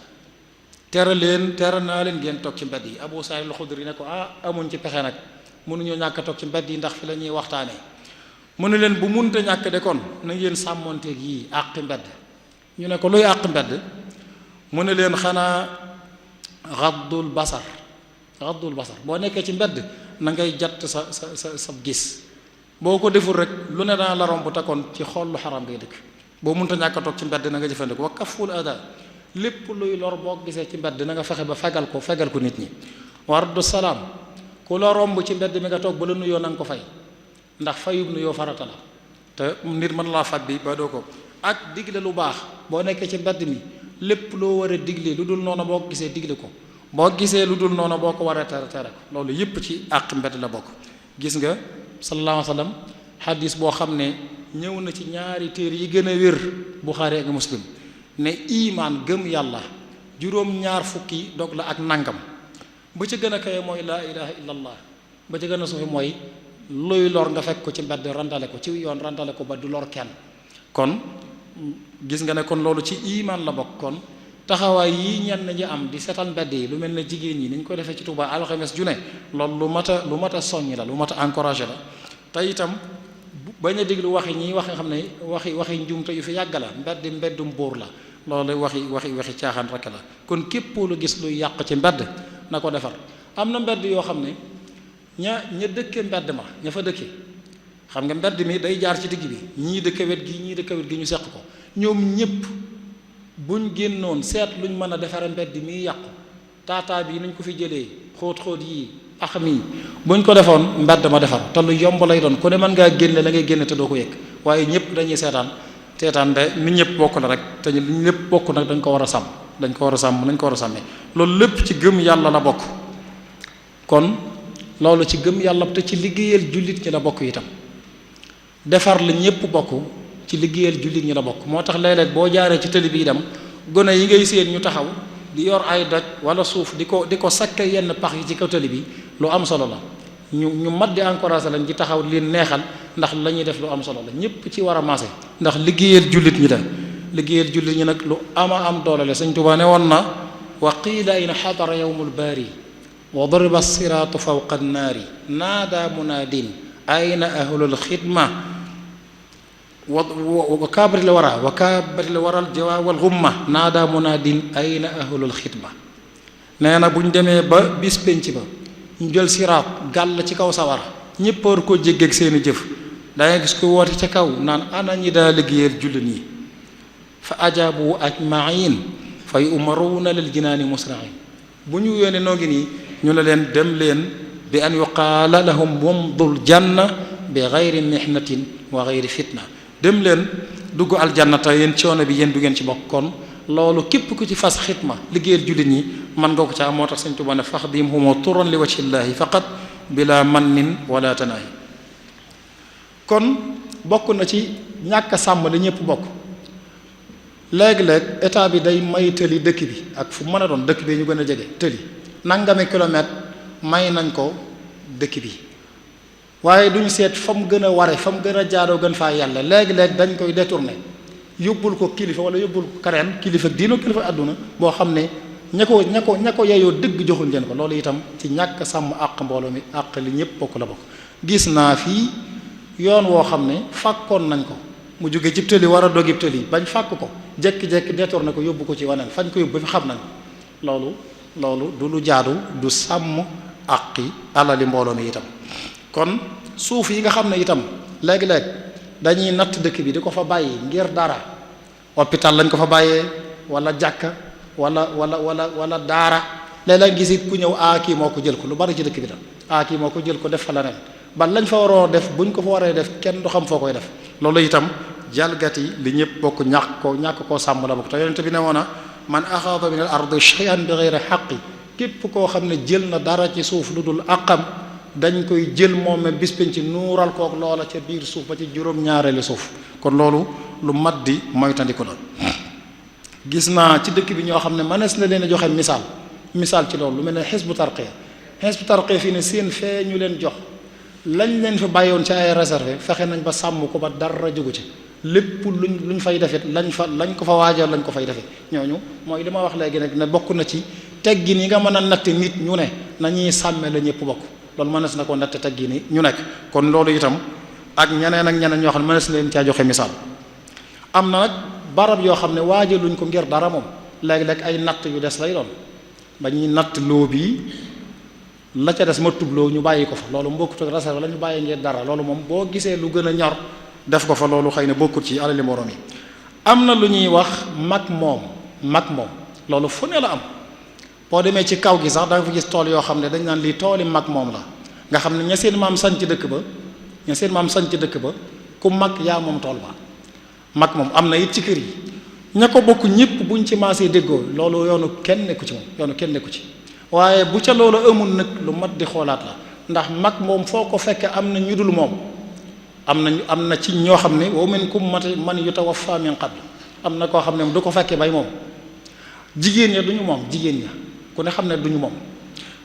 [SPEAKER 2] tere naa leen ngeen toog ci mbedd yi Abu Saïd al-Xudri ne ko amuñ ci pexe nag mënuñoo ñàkk toog ci mbedd yi ndax fi la ñuy waxtaanee mu ne leen bu munta ñàkk de kon na ngeen sàmmonteeg yii àqi mbedd ñu ne ko luy àq mbedd mu ne leen xanaa xaddul basar boo nekkee ci mbedd na ngay jatt sa gis boo ko deful rek lu ne dana la romb te kon ci xool lu xaram ngay dëkk boo mënta ñàkk a toog ci mbedd na nga jëfandikoo wa kaful ada lépp luy lor boo gisee ci mbedd na nga fexe ba fegal ko nit ñi wardu salaam ku la romb ci mbedd mi nga toog ba la nuyoo na nga ko fay ndax fayub nuyoo farata la te nit mën laa fab bi ba doo ko ak digle lu baax boo nekkee ci mbedd mi lépp loo war a digle lu dul noonu boo ko gisee digle ko boo gisee lu dul noonu boo ko war a tere ko loolu yépp ci àq mbedd la bokk gis nga sallallahu alayhi wa sallam xadis boo xam ne ñëw na ci ñaari téere yi gën a wér Buxaari ak Muslim ne imaan gëm yàlla juróom-ñaar fukki dog la ak nangam ba ca gën a kawe mooy laa ilaha illallah ba ca gën a suufi mooy luy lor nga fekk ko ci mbedd randale ko ci yoon randale ko ba du lor kenn kon gis nga ne kon loolu ci imaan la bokk kon taxawaay yi ñenn ñi am di setal mbedd yi lu mel ne jigéen ñi ni ñu ko defee ci Touba alxames ju ne loolu lu mat a soññ la lu mat a encouragé la te itam bañ a déglu waxi ñi wax nga xam ne waxi njuumte yu fi yàgg la mbeddum bóor la loolu waxi caaxaan rek la kon képp lu gis luy yàq ci mbedd na ko defar am na mbedd yoo xam ne ña dëkke mbedd ma ña fa dëkke xam nga mbedd mi day jaar ci digg bi ñii dëkke wet gi ñu seq ko ñoom ñépp buñ génnoon seet luñ mën a defare mbedd mi yàqu taataa bi nañ ko fi jëlee xóot-xóot yi ax mi buñ ko defoon mbedd ma defar te lu yomb lay doon ku ne mën ngaa génne la ngay génne te doo ko yëg waaye ñëpp dañuy seetaan de nit ñëpp bokk la rek te ñu lépp bokk nag dañ ko war a sàmm nañ ko war a sàmmee loolu lépp ci gëm yàlla la bokk kon loolu ci gëm yàlla te ci liggéeyal jullit ñi la bokk itam defar la ñëpp bokk ci liggéeyal jullit ñi la bokk. moo tax léeg-léeg boo jaaree ci tëli bi dem gone yi ngay séen ñu taxaw di yor ay doj wala suuf di ko sakke yenn pax yi ci kaw tëli bi lu am solo la. ñu mat di encouragé lañ ci taxaw di leen neexal ndax la ñuy def lu am solo la ñëpp ci war a maase ndax liggéeyal jullit ñi la. liggéeyal jullit ñi nag lu ama am doole la. Sëñ Tuubaa ne woon na wa qiila in xadara yawmul baari wa duriba siraatu fawqa annaari naada munaadin ayna ahlul xidma wa kaabari la wara wa kaabari la waral jawaa wal xumma naada munaadin ayna ahlul xidma. nee na bu ñu demee ba bis penc ba ñu jël siraat gàll ci kaw sawara ñëpp war koo jéggeeg seeni jëf dangay gis ko woote ca kaw naan ana ñi daa liggéeyal jullit ñi fa ajaabu ajmain fa yumaruuna lil jinaani musrain. bu ñu yónnee noo ngi nii ñu ne leen dem leen bi an yuqaala lahum mumdul janna bi gayri mihnatin wa gayri fitna. dem leen dugg aljanna te yéen coono bi yéen du ngeen ci bokk. kon loolu képp ku ci fas xitma liggéeyal jullit ñi mën nga ko ca moo tax Sëñ Tuubaa ne faxdimhumu turan li wajhillaahi faqat bila mannin wala tanaahi. kon bokk na ci ñàkk a sàmm li ñëpp bokk. léeg-léeg état bi day may tëli dëkk bi ak fu mën a doon dëkk bi ñu gën a jege tëli nangami kilomètre may nañ ko dëkk bi waaye duñu seet fa mu gën a ware fa mu gën a jaadoo gën faa yàlla. léeg-léeg dañ koy détourné yóbbul ko kilifa wala yóbbul ko kareen kilifa diino kilifa àdduna boo xam ne ña ko yeyoo dëgg joxuñ leen ko. loolu itam ci ñàkk sàmm àq mbooloo mi àq li ñëpp bokk la bokk. gis naa fii yoon woo xam ne fàkkoon nañ ko mu jóge cib tëli war a dogib tëli bañ fàkk ko jekki-jekki détourné ko yóbbu ko ci waneen fañ ko yóbbu ba fi xam nañ loolu du lu jaadu du sàmm àqi alali mbooloo mi itam. kon suuf yi nga xam ne itam léeg-léeg dañuy natt dëkk bi di ko fa bàyyi ngir dara hôpital lañ ko fa bàyyee wala jàkka wala daara léeg-léeg gis it ku ñëw kii moo ko jël ko lu bari ci dëkk bi tam kii moo ko jël ko def fa leneen ba lañ fa waroo def buñ ko fa waree def kenn du xam foo koy def. loolu itam jalgati li ñëpp bokk ñàkk koo sàmm la bokk te yonent bi ne woon na man axaada min al ardi shay'an bi ghayri haqqi képp koo xam ne jël na dara ci suuf lu dul àqam dañ koy jël moom me bis penc ci nuural kook loola ca biir suuf ba ci juróom-ñaareelu suuf. kon loolu lu mat di moytandiku la. gis naa ci dëkk bi ñoo xam ne mënees na leen a joxe misaal ci loolu lu mel ne Hizbu Tarqiya fii ne seen fee ñu leen jox lañ leen fi bàyyoon ci ay réservé fexe nañ ba sàmm ko ba dara jógu ci lépp luñ fay defit lañ ko fa waajal lañ ko fay defee. ñooñu mooy li ma wax léegi nag ne bokk na ci teggin yi nga mën a natt nit ñu ne nañuy sàmme la ñëpp bokk. loolu mënees na ko natt teggin yi ñu nekk. kon loolu itam ak ñeneen ñoo xam ne mënees na leen caa joxe misaal. am na nag barab yoo xam ne waajaluñ ko ngir dara moom léeg-léeg ay natt yu des lay doon ba ñuy natt loo bii la ca des ma tubloo ñu bàyyi ko fa loolu mbokkut ak réserve la ñu bàyyi ngir dara loolu moom boo gisee lu gën a ñor def ko fa loolu xëy na bokkut ci alali moroom yi. am na lu ñuy wax mag moom loolu fu ne la am boo demee ci kaw gi sax da nga fa gis tool yoo xam ne dañ naan lii tooli mag moom la nga xam ne ña seen maam sanc dëkk ba ku mag yaa moom tool ba mag moom am na it ci kër yi ña ko bokk ñëpp buñ ci maasee déggoo loolu yoonu kenn nekku ci waaye bu ca loolu amul nag lu mat di xoolaat la ndax mag moom foo ko fekke am na ñu dul moom am na ci ñoo xam ne wa minkum man yutawaffa min qabl am na koo xam ne du ko fekke bay moom jigéen ña duñu moom jigéen ña ku ne xam ne duñu moom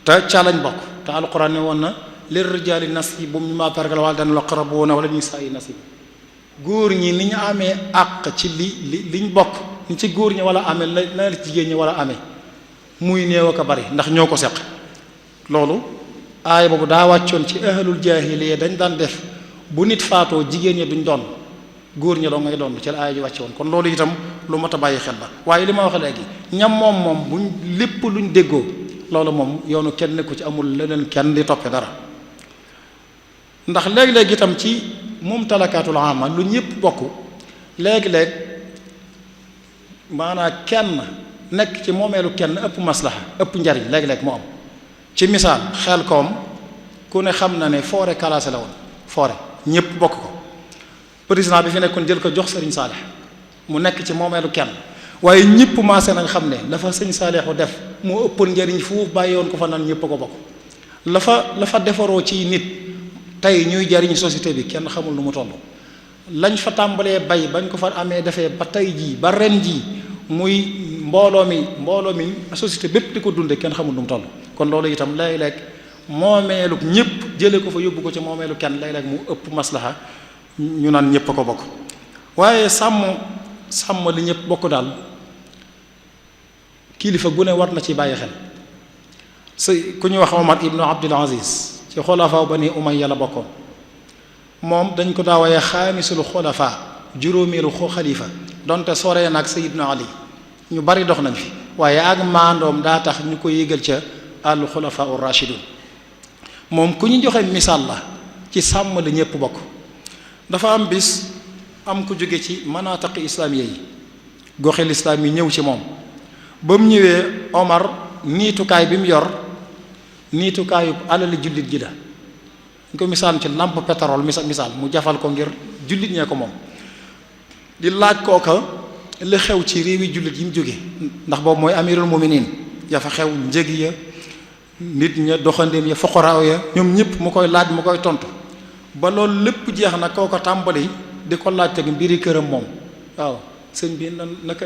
[SPEAKER 2] te ca lañ bokk te alquran ne woon na lir rijaali nasibum mimma taraka al-waalidayni wal aqrabuuna wala nisaa'i nasib góor ñi ni ñu amee àq ci liñ bokk ni ci góor ñi wala amee la jigéen ñi wala amee muy néew ak a bari ndax ñoo ko seq. loolu aaya boobu daa wàccoon ci ahlul jaahiliya dañ daan def bu nit faatoo jigéen ñi duñ doon góor ñi doo ngay doon ci la aaya ji wàcce woon kon loolu itam lu mat a bàyyi xel la. waaye li ma wax léegi ñam moom buñ lépp luñ déggoo loolu moom yoonu kenn ku ci amul leneen kenn di toppe dara ndax léeg-léeg itam ci mumtalakaatul aama lu ñëpp bokk léeg-léeg maanaam kenn nekk ci moomeelu kenn ëpp maslaha ëpp njariñ léeg-léeg mu am. ci misaal xel koom ku ne xam na ne forêt classée la woon forêt ñëpp bokk ko président bi fi nekkoon jël ko jox sëriñ Saalix mu nekk ci moomeelu kenn waaye ñëpp maase nañ xam ne la fa sëñ Saalixu def moo ëppoon njariñ fuuf bàyyi woon ko fa nan ñëpp ko bokk la fa defaroo ci nit tey ñuy jariñ société bi kenn xamul nu mu toll lañ fa tàmbalee bay bañ ko fa amee defee ba tey jii ba ren jii muy mbooloo mi société bépp di ko dunde kenn xamul nu mu toll. kon loolu itam léeg-léeg moomeelu ñëpp jële ko fa yóbbu ko ci moomeelu kenn léeg-léeg mu ëpp maslaha ñu naan ñëpp a ko bokk. waaye sàmm li ñëpp bokk daal kilifa gu ne war na ci bàyyi xel ku ñuy wax Omar ibnu Abdul Aziz ci xulafaa Bani Umayya la bokkoon. moom dañ ko daawayee xaamisul xulafa juróomeelu xalifa donte soree nag Sayyidna Ali ñu bari dox nañ fi waaye ak maandoom daa tax ñu ko yégal ca àllu xulafa ur rashidun. moom ku ñu joxe misaal la ci sàmm li ñëpp bokk. dafa am bis am ku jóge ci manataqi islaamiya yi goxi lislaam yi ñëw ci moom ba mu ñëwee Omar niitukaay bi mu yor niitukaayu alali jullit ji la ñu ko misaal ci lampe pétrole misaal mu jafal ko ngir jullit ñee ko moom di laaj kooka li xew ci réewi jullit yi mu jóge ndax boobu mooy amirul muminin ya fa xew njëg ya nit ña doxandéem ya foqoraaw ya ñoom ñëpp mu koy laaj mu koy tontu ba loolu lépp jeex na kooko tàmbali di ko laaj teg mbiri këram moom waaw sëñ bi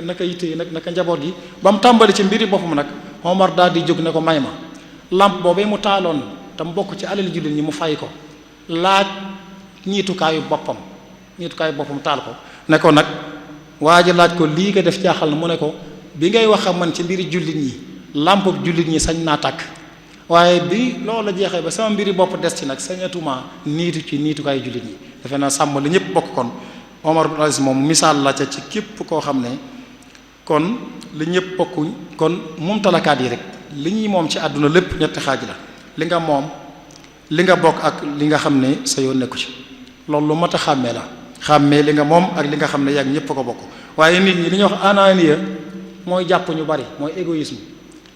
[SPEAKER 2] naka yitte naka njaboot gi ba mu tàmbali ci mbiri boppam nag Omar daal di jóg ne ko may ma lampe boobee mu taaloon te mu bokk ci alal jullit ñi mu fay ko laaj ñiitukaayu boppam taal ko ne ko nag waa ji laaj ko lii nga def jaaxal na mu ne ko bi ngay wax man ci mbiri jullit ñi lampe jullit ñi sañ naa tàkk waaye bi loolu jeexee ba sama mbiri bopp des ci nag sañatuma niitu ci niitukaayu jullit ñi defe naa sàmm li ñëpp bokk kon Omar ibn Aziz moom misaal la ca ci képp koo xam ne kon li ñëpp bokkuñ kon mumtalakaat yi rek li ñuy moom ci àdduna lépp ñetti xaaj la li nga moom li nga bokk ak li nga xam ne sa yoon nekku ci loolu lu mat a xàmmee la xàmmee li nga moom ak li nga xam ne yàgg ñëpp a ko bokk waaye nit ñi li ñuy wax ananiya mooy jàpp ñu bari mooy égoïsme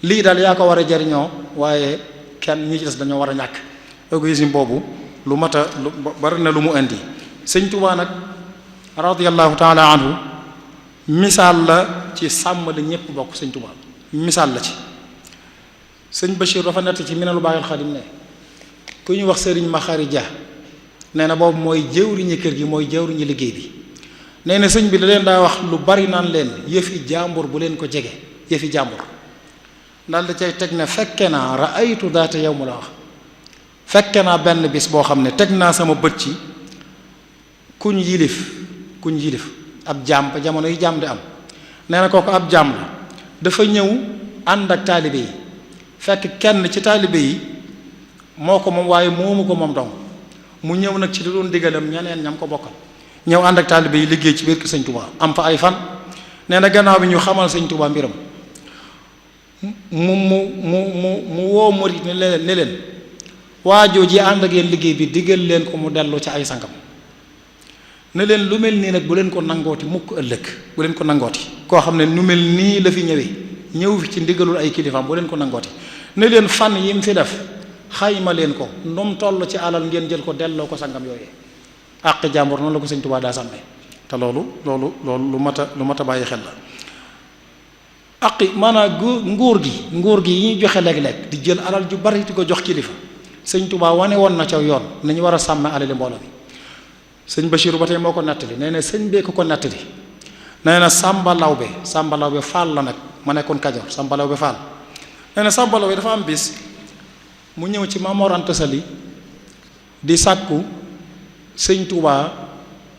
[SPEAKER 2] lii daal yaa ko war a jariñoo waaye kenn ñi ci des dañoo war a ñàkk égoïsme boobu lu mat a lu bari na lu mu indi sëñ Tuubaa nag radiyallahu taala anhu misaal la ci sàmm li ñëpp bokk sëñ Tuubaa misaal la ci sëñ Bachir dafa nett ci Minanul Baaqil Xadim ne ku ñu wax sëriñ Maxari Dia nee na boobu mooy jëwriñi kër gi mooy jëwriñi liggéey bi nee na sëñ bi da leen daa wax lu bari naan leen yëfi jàmbur bu leen ko jege yëfi jàmbur daal da cay teg ne fekke naa raaytu daata yow mu la wax fekke naa benn bis boo xam ne teg naa sama bët ci kuñ yilif ab jaam ba jamono yi jaam di am nee na kooku ab jaam la dafa ñëw ànd ak taalibe yi fekk kenn ci taalibe yi moo ko moom waaye moomu ko moom dong mu ñëw nag ci li doon digalam ñeneen ñam ko bokkal ñëw ànd ak taalibe yi liggéey ci biir kër sëñ Tuubaa am fa ay fan nee na gannaaw bi ñu xamal sëñ Tuubaa mbiram mu woo murit ne leen waajoo ji ànd ak yéen liggéey bi digal leen ko mu dellu ci ay sangam ne leen lu mel nii nag bu leen ko nangooti mukk ëllëg bu leen ko nangooti koo xam ne nu mel nii la fi ñëw fi ci ndigalul ay kilifaam bu leen ko nangooti ne leen fan yi mu fi def xayma leen ko ndum toll ci alal ngeen jël ko delloo ko sangam yooyee àq jàmbur noonu la ko sëñ Tuubaa daa sàmme te loolu lu mat a bàyyi xel la aqi maanaam nguur gi yi ñuy joxe léeg-léeg di jël alal ju bari di ko jox kilifa sëñ Tuubaa wane woon na ca yoon nañu war a sàmme alali mbooloo bi sëñ Bachir ba tey moo ko nettali nee na sëñ bee ko nettali nee na Sàmba Lawbe Faal la nag ma nekkoon Kajoor Sàmba Lawbe Faal nee na Sàmba Lawbe dafa am bis mu ñëw ci Maam Mor Anta Sali di sàkku sëñ Tuubaa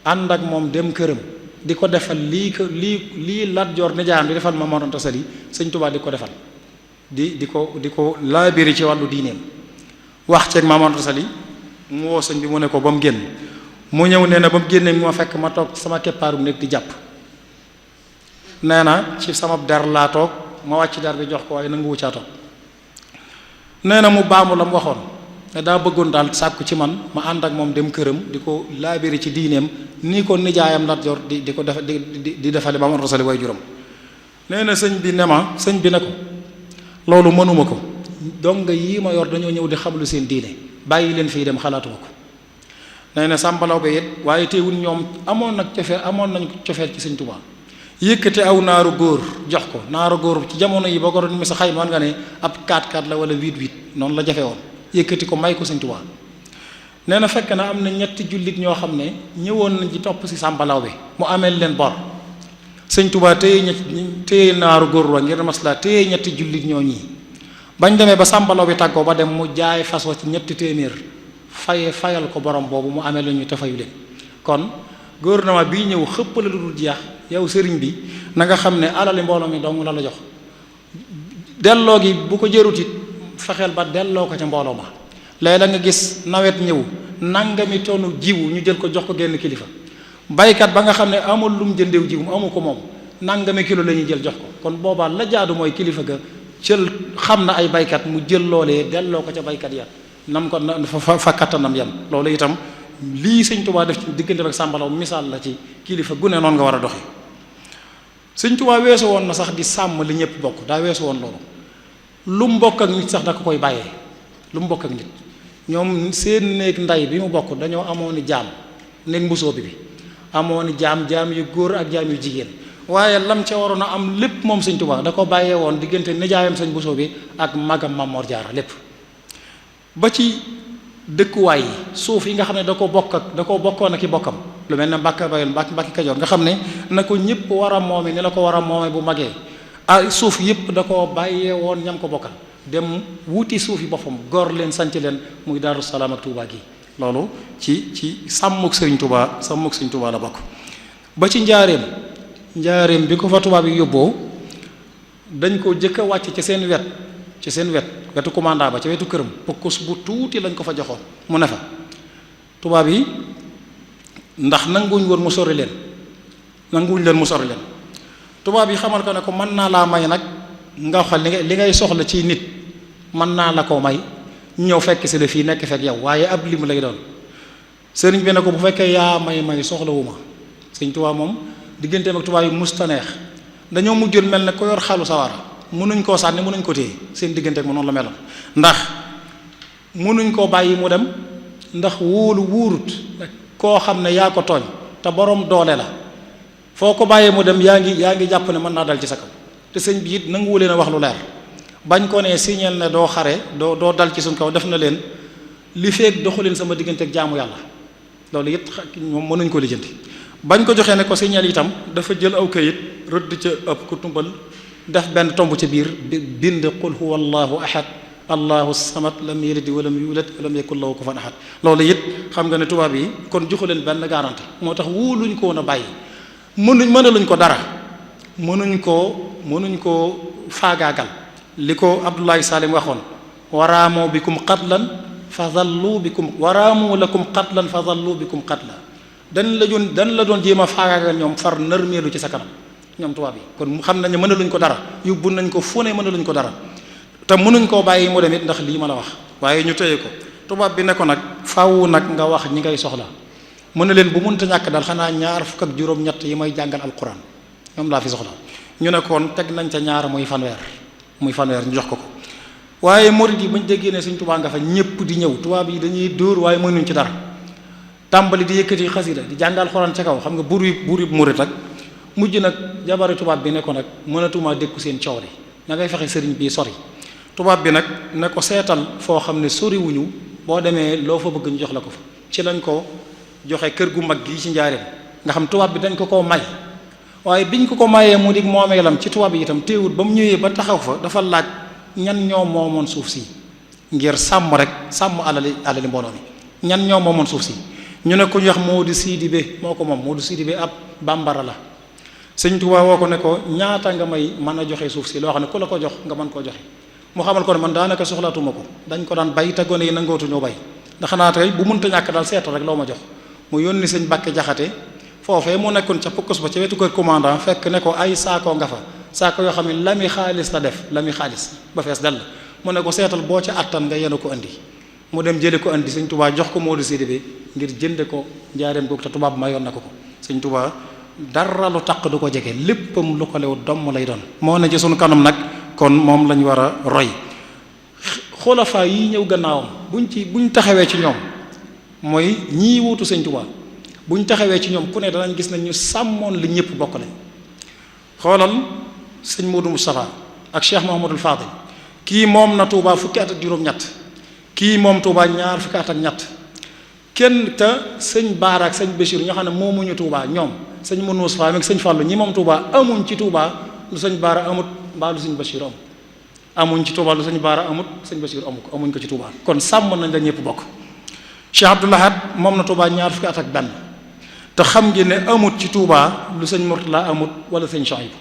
[SPEAKER 2] ànd ak moom dem këram di ko defal lii Lat Joor nijaayam di defal Maam Mor Anta Sali sëñ Tuubaa di ko defal di ko laabiri ci wàllu diineem wax ceeg Maam Mor Anta Sali mu woo sëñ bi mu ne ko ba mu génn mu ñëw nee na ba mu génnee mu ma fekk ma toog sama keppaaru nekk di jàpp nee na ci sama der laa toog ma wàcc der bi jox ko waaye nangu wuccaa toog nee na mu baamu la mu waxoon ne daa bëggoon daal sàkku ci man ma ànd ak moom dem këram di ko laabiri ci diineem nii ko nijaayam Lat Joor di ko def di defale ba mu rosali way juróom nee na sëñ bi ne ko loolu mënuma ko donga yii ma yor dañoo ñëw di xamlu seen diine bàyyi leen fii dem xalaatuma ko nee na Sàmba Lawbe it waaye teewul ñoom amoon nañ cofeel ci sëñ Tuubaa yëkkate aw naaru góor jox ko naaru góor ci jamono yi boo ko doon mi sa xayma nga ne ab 4x4 la wala 8x8 noonu la jafe woon yëkkati ko may ko sëñ Tuubaa nee na fekk na am na ñetti jullit ñoo xam ne ñëwoon nañ ci topp si sàmbalaw bi mu ameel leen bor sëñ Tuubaa téye naaru góor wa ngir masla téye ñetti jullit ñoo ñii bañ demee ba sàmbalaw bi tàggoo ba dem mu jaay fas wa ci ñetti téeméer fayal ko borom boobu mu amee la ñu te fayu leen kon gouvernement bii ñëw xëpp la lu dul jeex yow sëriñ bi na nga xam ne alali mbooloo mi dong la la jox delloo gi bu ko jërut it fexeel ba delloo ko ca mbooloo ma léegi la nga gis nawet ñëw nangami tonu jiwu ñu jël ko jox ko genn kilifa baykat ba nga xam ne amul lu mu jëndeew jiwu amu ko moom nangami kilo la ñuy jël jox ko kon boobaa la jaadu mooy kilifa ga jël xam na ay baykat mu jël loolee delloo ko ca baykat ya nam ko fa kattanam yam loolu itam lii sëñ Tuubaa def ci diggante ak sàmbalaw misaal la ci kilifa gu ne noonu nga war a doxe sëñ Tuubaa weesu woon na sax di sàmm li ñëpp bokk daa weesu woon loolu lu mu bokk ak nit sax da ko koy bàyyee lu mu bokk ak nit ñoom seen néeg nday bi mu bokk dañoo amoon i jaam néeg mbusoo bi amoon i jaam yu góor ak jaam yu jigéen waaye lam ca waroon a am lépp moom sëñ Tuubaa da ko bàyyee woon diggante nijaayam sëñ mbusoo bi ak magam Mamor Jaara lépp ba ci dëkkuwaay yi suuf yi nga xam ne da ko bokkoon ak i bokkam lu mel ne Mbàkke Bayoon Mbàkke Kajoor nga xam ne na ko ñëpp war a moome ni la ko war a moome bu magee suuf yëpp da ko bàyyee woon ñam ko bokkal dem wuti suuf yi boppam gor leen sanc leen muy Daaru Salaam ak Tuubaa gi loolu ci sàmmuk Sëriñ Tuubaa la bokk ba ci njaareem bi ko fa tubaab yi yóbboo dañ ko jëkk a wàcc ci seen wet wetu commandant ba ca wetu këram pokkus bu tuuti lañ ko fa joxoon mu ne fa tubaab yi ndax nanguwuñ mu sori leen tubaab yi xamal ko ne ko mën naa laa may nag nga waxal li ngay soxla ci nit mën naa la ko may ñëw fekk si la fii nekk fekk yow waaye ab lim lay doon sëriñ bi ne ko bu fekkee yaa may soxlawuma sëñ Tuubaa moom digganteem ak tubaab yi mustaneex dañoo mujjoon mel ne ko yor xalu sawara mënuñ koo sànni mënuñ ko téye seen diggante ak mu noonu la meloon ndax mënuñ koo bàyyi mu dem ndax wuurut koo xam ne yaa ko tooñ te borom doole la foo ko bàyyee mu dem yaa ngi jàpp ne mën naa dal ci sa kaw te sëñ bi it nanguwu leen a wax lu leer bañ ko ne signal ne doo xare doo dal ci suñ kaw def na leen li feek doxu leen sama diggante ak jaamu yàlla loolu it moom mënuñ ko lijjanti bañ ko joxee ne ko signal itam dafa jël aw kayit rëdd ca ëpp ku tumbal def benn tomb ca biir bind qul huwa allahu ahad allahu samad lam yalid walam yulad walam yakul lahu kufuwan ahad loolu it xam nga ne tubaab yi kon joxu leen benn garanti moo tax wóoluñ ko woon a bàyyi mënaluñ ko dara mënuñ koo faagaagal li ko Abdullahi Salim waxoon waraamu bikum qatlan fa zallu bikum waraamu lakum qatlan fa zallu bikum qatla dañ la doon jéem a faagaagal ñoom far nërmeelu ci sa kanam ñoom tubaab yi kon xam nañ ne mënaluñ ko dara yóbbu nañ ko fu ne mënaluñ ko dara te mënuñ koo bàyyi mu dem it ndax lii ma la wax waaye ñu téye ko tubaab bi ne ko nag faaw nag nga wax ñi ngay soxla mën na leen bu mënta ñàkk daal xanaa 26 yi may jàngal alquran ñoom laa fi soxla ñu ne kon teg nañ ca ñaar muy fanweer ñu jox ko waaye murid yi bañ déggee ne Sëñ Tuubaa nga fa ñëpp di ñëw tubaab yi dañuy dóor waaye mënuñ ci dara tàmbali di yëkkati xasida di jàngal alquran ca kaw xam nga buur yi murid ak mujj nag jabari tubaab bi ne ko nag mënatumaa dékku seen coow li na ngay fexe sëriñ bi sori tubaab bi nag ne ko seetal foo xam ne soriwuñu boo demee loo fa bëgg ñu jox la ko fa ci lañ ko joxe kër gu mag gi ci njaareem nga xam tubaab bi dañ ko koo may waaye biñ ko mayee mu dig moomeelam ci tubaab yi itam téewut ba mu ñëwee ba taxaw fa dafa laaj ñan ñoo moomoon suuf si ngir sàmm alali mbooloo mi ñan ñoo moomoon suuf si ñu ne ko ñu wax Moodu Sidibé moo ko moom Moodu Sidibé ab bambara la Sëñ Tuubaa woo ko ne ko ñaata nga may mën a joxe suuf si loo xam ne ku la ko jox nga mën koo joxe mu xamal ko ne man daanaka soxlaatuma ko dañ ko daan bay te gone yi nangootuñoo bay ndax xanaa tey bu munta ñàkk daal seetal rek loo ma jox mu yónni Sëñ Mbàkke Jaxate foofee mu nekkoon ca pukkus ba ca wetu kër commandant fekk ne ko ay saako nga fa saako yoo xam ne lami xaalis la def lami xaalis ba fees dell mu ne ko seetal boo ca attan nga yenu ko andi mu dem jëli ko andi Sëñ Tuubaa jox ko Moodu Sidibé ngir jënde ko njaareem googu te tubaab mayoon na ko Sëñ Tuubaa dara lu taq du ko jege léppam lu ko lew domm lay doon moo ne ci sunu kanam nag kon moom lañ war a roy xulafaa yi ñëw gannaawam buñ taxawee ci ñoom mooy ñii wuutu Sëñ Tuubaa buñ taxawee ci ñoom ku ne danañ gis ne ñu sàmmoon li ñëpp bokk lañ xoolal sëñ Modou Moustapha ak Cheikh Mouhamadul Fadil kii moom na Touba fukki at ak juróom-ñett kii moom Touba ñaar fukki at ak ñett kenn te sëñ Baara ak sëñ Bachir ñoo xam ne moomuñu Touba ñoom sëñ Moussa Fall ak sëñ Fallou ñi moom Touba amuñ ci Touba lu sëñ Baara amut mbaa lu sëñ Bachir amuñ ci Touba lu sëñ Baara amut sëñ Bachir amuñ ko ci Touba kon sàmm nañ la ñëpp bokk. Cheikh Abdoul Ahad moom na Touba ñaar fukki at ak benn te xam ngeen ne amut ci Touba lu sëñ Mourtala amut wala sëñ Chouaib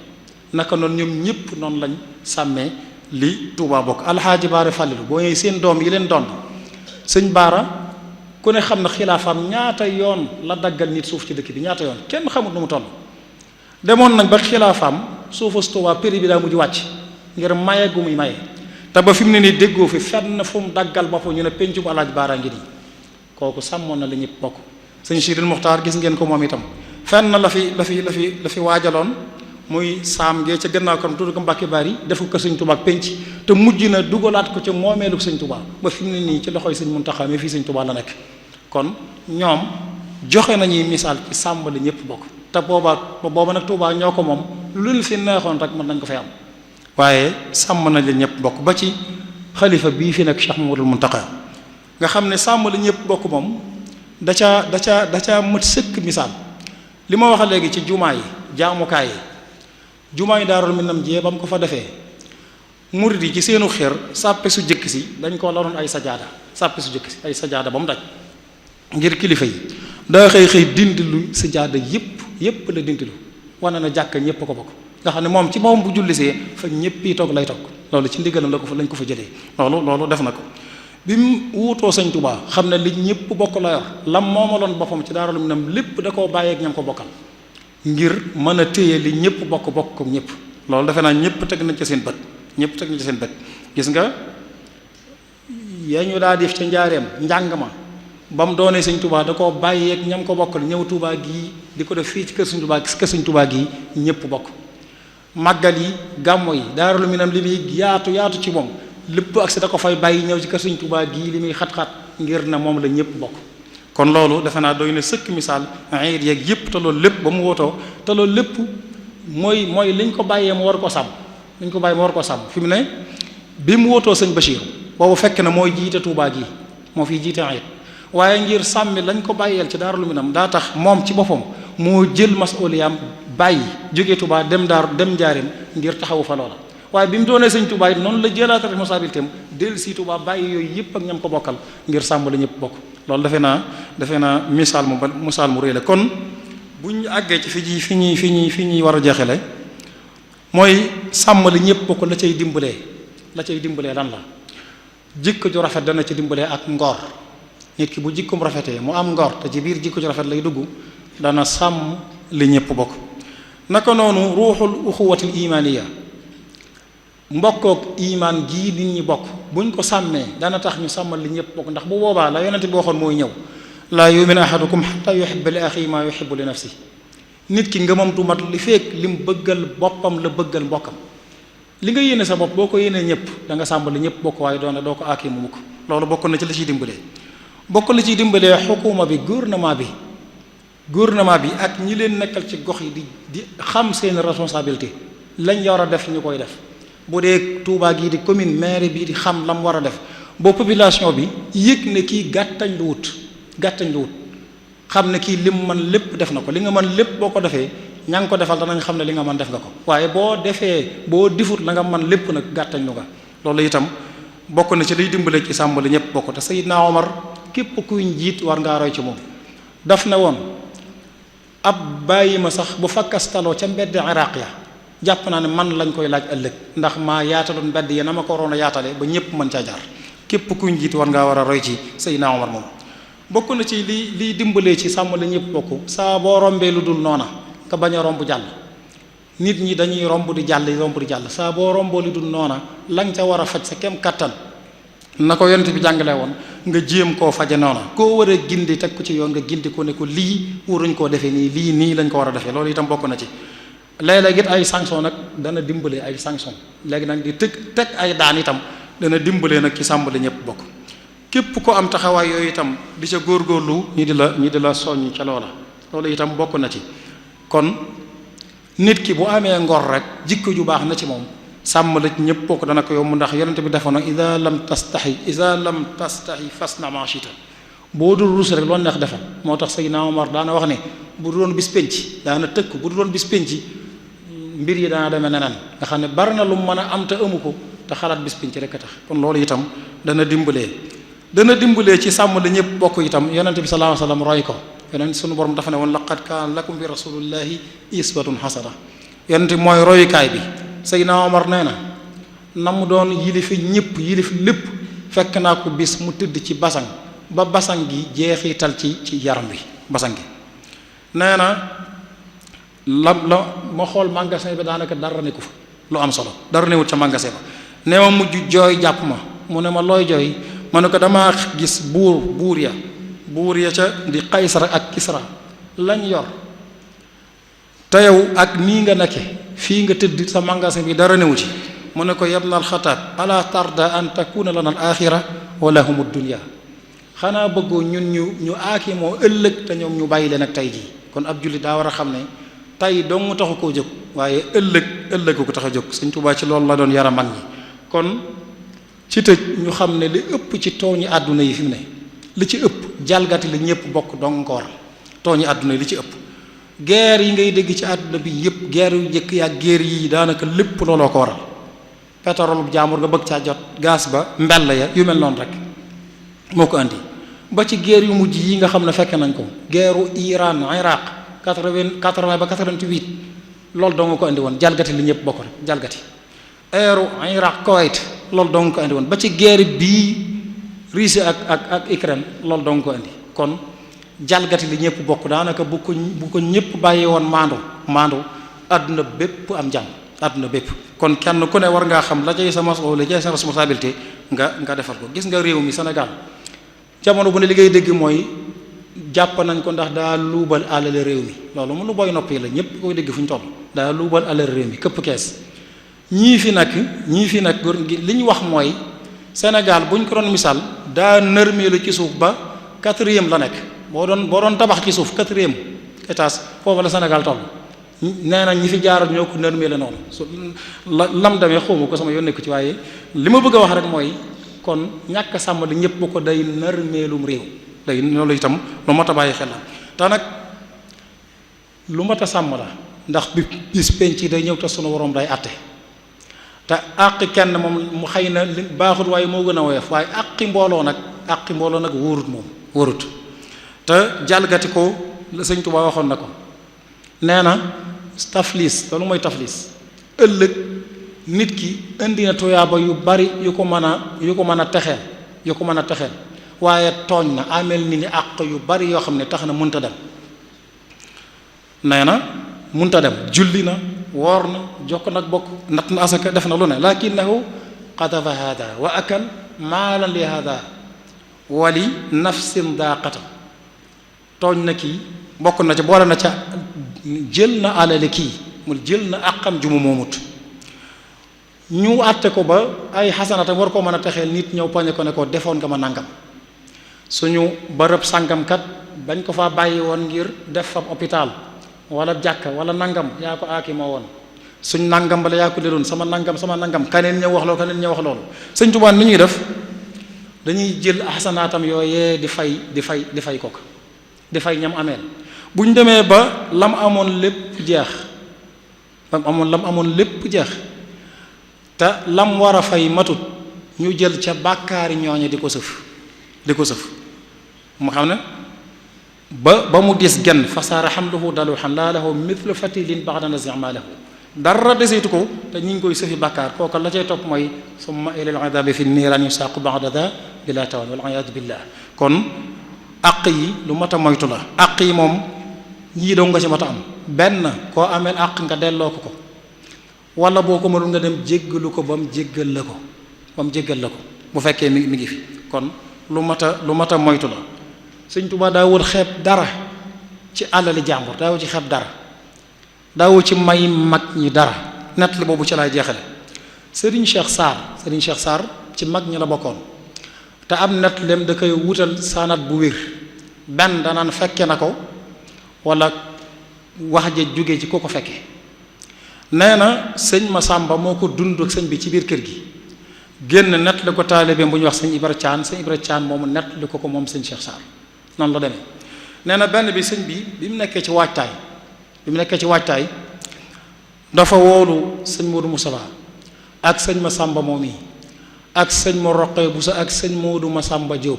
[SPEAKER 2] naka noonu ñoom ñëpp noonu lañ sàmmee li Touba bokk. Alxaaji Baara Fallilu boo ñëwee seen doom yi leen doon sëñ Baara ku ne xam na xilaafaam ñaata yoon la daggal nit suuf ci dëkk bi ñaata yoon kenn xamut nu mu toll. demoon nañ ba xilaafaam suufas Touba péri bi daa mujj wàcc ngir maye gu muy maye te ba fi mu ne nii déggoo fi fenn fu mu daggal boppam ñu ne pencum Alaaji Baara ngi nii kooku sàmmoon na la ñëpp bokk. sëñ Sidil Muxtaar gis ngeen ko moom itam fenn la fi waajaloon muy saam gee ca gannaaw kam tudd ko Mbàkke Bari defu ko sëñ Touba ak penc te mujj na dugalaat ko ca moomeelu sëñ Touba ba fi mu ne nii ci loxoy sëñ Muntaxa mi fii sëñ Touba la nekk. kon ñoom joxe nañuy misaal ci sàmm la ñëpp bokk te booba nag Touba ñoo ko moom lu fi neexoon rek mën nañ ko fay am waaye sàmm nañ la ñëpp bokk ba ci xalifa bii fi nekk Cheikh Mamadou Muntaxa nga xam ne sàmm la ñëpp bokk moom da caa mat sëkk misaal li ma wax léegi ci jumaa yi jaamukaay yi jumaa yi Daarul Minam jee ba mu ko fa defee murid yi ci seenu xër sàppe su jëkk si dañ ko loroon ay sajaada sàppe su jëkk si ay sajaada ba mu daj ngir kilifa yi daa xëy dindilu sajaada yépp la dindilu wane na jàkka ñépp ko bokk nga xam ne moom ci moom bu jullisee fa ñépp yi toog lay toog loolu ci ndigalam lañ ko fa jëlee loolu def na ko bi mu wuutoo sëñ Touba xam ne li ñëpp bokk la yor lam moomaloon boppam ci Daarul Minam lépp da koo bàyyeeg ñam ko bokkal ngir mën a téye li ñëpp bokk ko ñëpp loolu defe naa ñëpp teg nañ ci seen bët gis nga yaa ñu daa def ca njaareem njàng ma ba mu doonee sëñ Touba da koo bàyyeeg ñam ko bokkal ñëw Touba gii di ko def fii ci kër sëñ Touba gii ñëpp bokk màggal yi gàmmo yi Daarul Minam li muy yaatu ci moom lépp ak si da ko fay bàyyi ñëw ci kër sëñ Touba gii li muy xat-xat ngir na moom la ñëpp bokk kon loolu defe naa doy na sëkk misaal ayit yeeg yëpp te loolu lépp ba mu wootoo te loolu lépp mooy liñ ko bàyyee mu war ko sàmm fi mu ne bi mu wootoo sëñ Bachir boobu fekk na mooy jiite Touba gii moo fiy jiite ayit waaye ngir sàmmi lañ ko bàyyeel ci Daarul Minam daa tax moom ci boppam moo jël masuliyaam bàyyi jóge Touba dem njaareem ngir taxawu fa loola waaye bi mu doonee sëñ Touba it noonu la jëlaat responsabilité am dellu si Touba bàyyi yooyu yëpp ak ñam ko bokkal ngir sàmm la ñëpp bokk loolu defe naa misaal mu rëy la kon bu ñu àggee ci fi ñuy war a jeexale mooy sàmm la ñëpp bokk la cay dimbalee lan la jikko ju rafet dana ci dimbalee ak ngor nit ki bu jikkoom rafetee mu am ngor te ci biir jikko ju rafet lay dugg dana sàmm li ñëpp bokk naka noonu ruuxul uxuwatil imaniya mbokkook imaan gii nit ñi bokk buñ ko sàmmee dana tax ñu sàmmal li ñëpp bokk ndax bu boobaa la yonente bi waxoon mooy ñëw laa yu'minu ahadukum hatta yuhibba li axiihi maa yuhibbu li nafsi nit ki ngëmam du mat li fekk lim bëggal boppam la bëggal mbokkam li nga yéene sa bopp boo ko yéenee ñëpp da nga sàmmal li ñëpp bokk waaye doo ko aaki mu mukk loolu bokk na ci la ciy dimbalee xukuma bi gouvernement bi ak ñi leen nekkal ci gox yi di xam seen responsabilité lañ war a def ñu koy def bu dee Touba gii di commune maire bii di xam lam war a def boo population bi yëg ne kii gàttañ lu wut xam ne kii lim man lépp def na ko li nga mën lépp boo ko defee ña ngi ko defal danañ xam ne li nga mën def nga ko waaye boo difut la nga mën lépp nag gàttañ lu nga loolu itam bokk na ci liy dimbale ci sàmm li ñëpp bokk te Seydina Omar képp kuy njiit war ngaa roy ci moom daf ne woon ab bàyyi ma sax bu fakkastaloo ca mbedd Iraq ya jàpp naa ne man lañ koy laaj ëllëg ndax maa yaataloon mbedd yi na ma ko waroon a yaatale ba ñëpp mën caa jaar képp kuy njiit war ngaa war a roy ci Seydina Omar moom bokk na ci liy dimbalee ci sàmm li ñëpp bokk saa boo rombee lu dul noona nga bañ a romb jàll nit ñi dañuy romb di jàll saa boo romboo lu dul noona la nga ca war a faj sa kem kattan na ko yonent bi jàngale woon nga jéem koo faje noona koo war a gindi teg ko ci yoon nga gindi ko ne ko lii waruñ koo defee nii lañ ko war a defee loolu itam bokk na ci léeg-léeg it ay sanction nag dana dimbalee ay sanction léegi nag di teg ay daan itam dana dimbalee nag ci sàmm li ñëpp bokk képp ko am taxawaay yooyu itam di ca góorgóorlu ñi di la soññ ca loola loolu itam bokk na ci kon nit ki bu amee ngor rek jikko ju baax na ci moom sàmm la ñëpp bokk dana ko yomb ndax yonente bi defoon na ida lam tastahi fasna ma shita boo dul rus rek loolu neex defal. moo tax Seydina Omar daana wax ne bu du doon bis penc daana tëkk bu du doon bis penc mbir yi daana demee neneen nga xam ne bari na lu mu mën a am te amu ko te xalaat bis penc rek a tax. kon loolu itam dana dimbalee ci sàmm la ñëpp bokk itam yonente bi sallallahu alayhi wasallam roy ko. yonent sunu borom dafa ne woon laqad kaana lakum fi rasulillahi iswatun hasana yonente mooy royukaay bi. Seydina Omar nee na mu doon yilifi ñëpp yilif lépp fekk naa ko bis mu tëdd ci basang ba basang gi jeexital ci yaram wi basang gi. nee na la ma xool magasin bi daanaka dara nekku fa lu am solo dara newut ca magasin ba. nee ma mujj jooy jàpp ma mu ne ma looy jooy ma ne ko damaa gis buur ya ca di Qaysar ak Kisra lañ yor te yow ak nii nga nekke fii nga tëdd sa magasin bi dara newu ci. mu ne ko yabna alxataab ala tarda an takuna lana al axira wa lahum dunya xanaa bëggoo ñun ñu aaki moo ëllëg te ñoom ñu bàyyi leen ak tey jii. kon ab jullit daa war a xam ne tey dong taxu koo jóg waaye ëllëg ko tax a jóg. Sëñ Tuubaa ci loolu la doon yara mag ñi. kon ci tëj ñu xam ne li ëpp ci tooñi àdduna yi fi mu ne li ci ëpp jalgati la ñëpp bokk dong ko waral tooñi àdduna yi li ci ëpp. guerre yi ngay dégg ci àdduna bi yëpp guerre yu njëkk ak guerre yi daanaka lépp looloo ko waral. pétrole bu jaamur nga bëgg caa jot gaz ba mbell ya yu mel noonu rek moo ko andi ba ci guerre yu mujj yi nga xam ne fekk nañ ko guerru Iran Iraq 80 ba 88 loolu doo nga ko andi woon jalgati li ñëpp bokk rek jalgati. eeru Iraq Koweït loolu doo nga ko andi woon ba ci guerre bii Russie ak Ukraine loolu doo nga ko andi. kon jalgati li ñëpp bokk daanaka bu ko ñëpp bàyyi woon maandu àdduna bépp am jàmm àdduna bépp. kon kenn ku ne war ngaa xam la cay sa mas'ul la cay sa responsabilité nga defal ko. gis nga réew mi Sénégal jamono bu ne li ngay dégg mooy jàpp nañ ko ndax daa luubal alal réew mi loolu mu lu boy noppi la ñëpp koy dégg fu ñu toll daa luubal alal réew mi këpp kees. ñii fi nag li ñu wax mooy Sénégal bu ñu ko doon misaal daa nërmeelu ci suuf ba 4e la nekk boo doon tabax ci suuf 4e étage foofu la Sénégal toll. nee na ñi fi jaaral ñoo ko nërmeele noonu lam demee xawma ko sama yoon nekku ci waaye li ma bëgg a wax rek mooy kon ñàkk sàmm li ñëpp bu ko day nërmeelum réew day loolu itam lu mat a bàyyi xel la. te nag lu mat a sàmm la ndax bi bis penc day ñëw te sunu worom day àtte te àqi kenn moom mu xëy na li baaxut waaye moo gën a woyof waaye àqi mbooloo nag wóorut te jalgati ko la Sëñ Tuubaa waxoon na ko. nee na taflis loolu mooy taflis ëllëg nit ki indi na tuyaaba yu bari yu ko mën a texeel waaye tooñ na amel ni ni àq yu bari yoo xam ne tax na munta dem. nee na munta dem julli na woor na jokk nag bokk natt na asaka def na lu ne lakinahu qadafa hada wa akal maalan li hada wali nafsin daaqata tooñ na kii bokk na ca boole na ca jël na alale kii mu jël na àqam ju mu moomut. ñu àtte ko ba ay xasanatam war koo mën a texeel nit ñëw poñe ko ne ko defoon nga ma nangam suñu bërëb sàngamkat bañ ko fa bàyyi woon ngir def fa hôpital wala jàkka wala nangam yaa ko aaki moo woon suñ nangam bala yaa ko leloon sama nangam kaneen ñëw wax loolu Sëñ Tuubaa ni ñuy def dañuy jël xasanaatam yooyee di fay kooka di fay ñam ameel bu ñu demee ba lam amoon lépp jeex te lam war a fay matut ñu jël ca bàkkaari ñooñe di ko sëf mu xam ne ba mu gis genn fasaara hamluhu daluhan laa lahu mithlu fatilin ba'da naz'ama lahu dara deseetu ko te ñu ngi koy sëfi bàkkaar kooka la cay topp mooy summa ilal adabi fi niiraan yusaaqu ba'da daa bila tawan wal iyaadu billah. kon àq yi lu mat a moytu la. àq yi moom ñii doo nga ci mat a am benn koo ameel àq nga delloo ko wala boo ko mënul nga dem jéggalu ko ba mu jéggal la ko bu fekkee mi ngi fi. kon lu mat a moytu la. Sëñ Tuubaa daawul xeeb dara ci alali jàmbur daawul ci xeeb dara daawul ci may mag ñi dara. nett li boobu ci laay jeexale. Serigne Cheikh Sarr ci mag ñi la bokkoon te am nett lem da koy wutal sanat bu wér benn danaan fekke na ko wala wax ja jóge ci ku ko fekke. nee na sëñ Masamba moo ko dund ak sëñ bi ci biir kër gi génn nett li ko taalibeem bu ñuy wax sëñ Ibra Thian moomu nett li ko moom sëñ Cheikh Sarr noonu la demee. nee na benn bi sëñ bi mu nekkee ci waajtaay dafa woolu sëñ Modou Moustapha ak sëñ Massamba moom yi ak sëñ ma Roqee Buso ak sëñ Modou Massamba Diop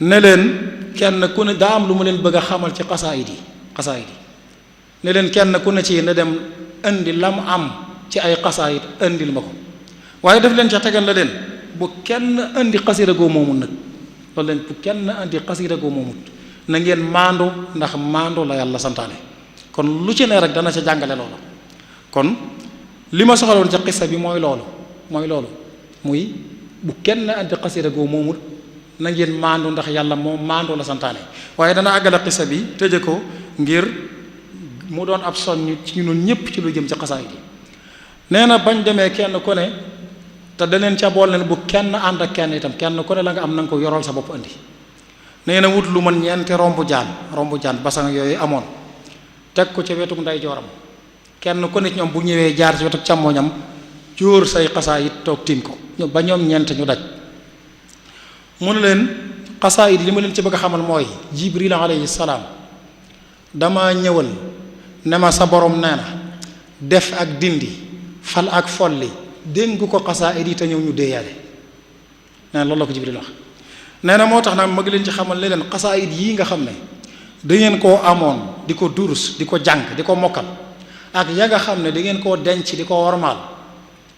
[SPEAKER 2] ne leen kenn ku ne daa am lu mu leen bëgg a xamal ci xasaayid yi ne leen kenn ku ne ci na dem indi lam am ci ay xasaayid indil ma ko waaye def leen ca tegal la leen bu kenn indi xasida goo moomut nag loolu leen bu kenn indi xasida goo moomut na ngeen maandu ndax maandu la yàlla santaane kon lu ci ne rek dana ca jàngale loolu kon li ma soxla woon ca xissa bi mooy loolu muy bu kenn indi xasida goo moomut na ngeen maandu ndax yàlla moom maandu la santaane waaye dana àggale xissa bi tëje ko ngir mu doon ab soññ ci ñun ñëpp ci lu jëm ci xasaay yi nee na bañ demee kenn ku ne te daneen ca bool leen bu kenn ànd ak kenn itam kenn ku ne la nga am na nga ko yoral sa bopp andi nee na wut lu man ñeenti rombu jaan basang yooyu amoon teg ko ca wetu ndeyjooram kenn ku ne ci ñoom bu ñëwee jaar ci wetu càmmoñam jóor say xasaayit toog tiim ko ba ñoom ñeent ñu daj mu ne leen xasaayit li ma leen ci bëgg a xamal mooy Jibril alayhi salaam dama ñëwal ne ma sa borom nee na def ak dindi fal ak folli dénk ko xasaayit yi te ñëw ñu déeyaale nee na loolu la ko Jibril wax nee na moo tax nag ma ngi leen ci xamal ne leen xasaayit yii nga xam ne dangeen koo amoon di ko durus di ko jàng di ko mokkal ak ya nga xam ne dangeen koo denc di ko wormaal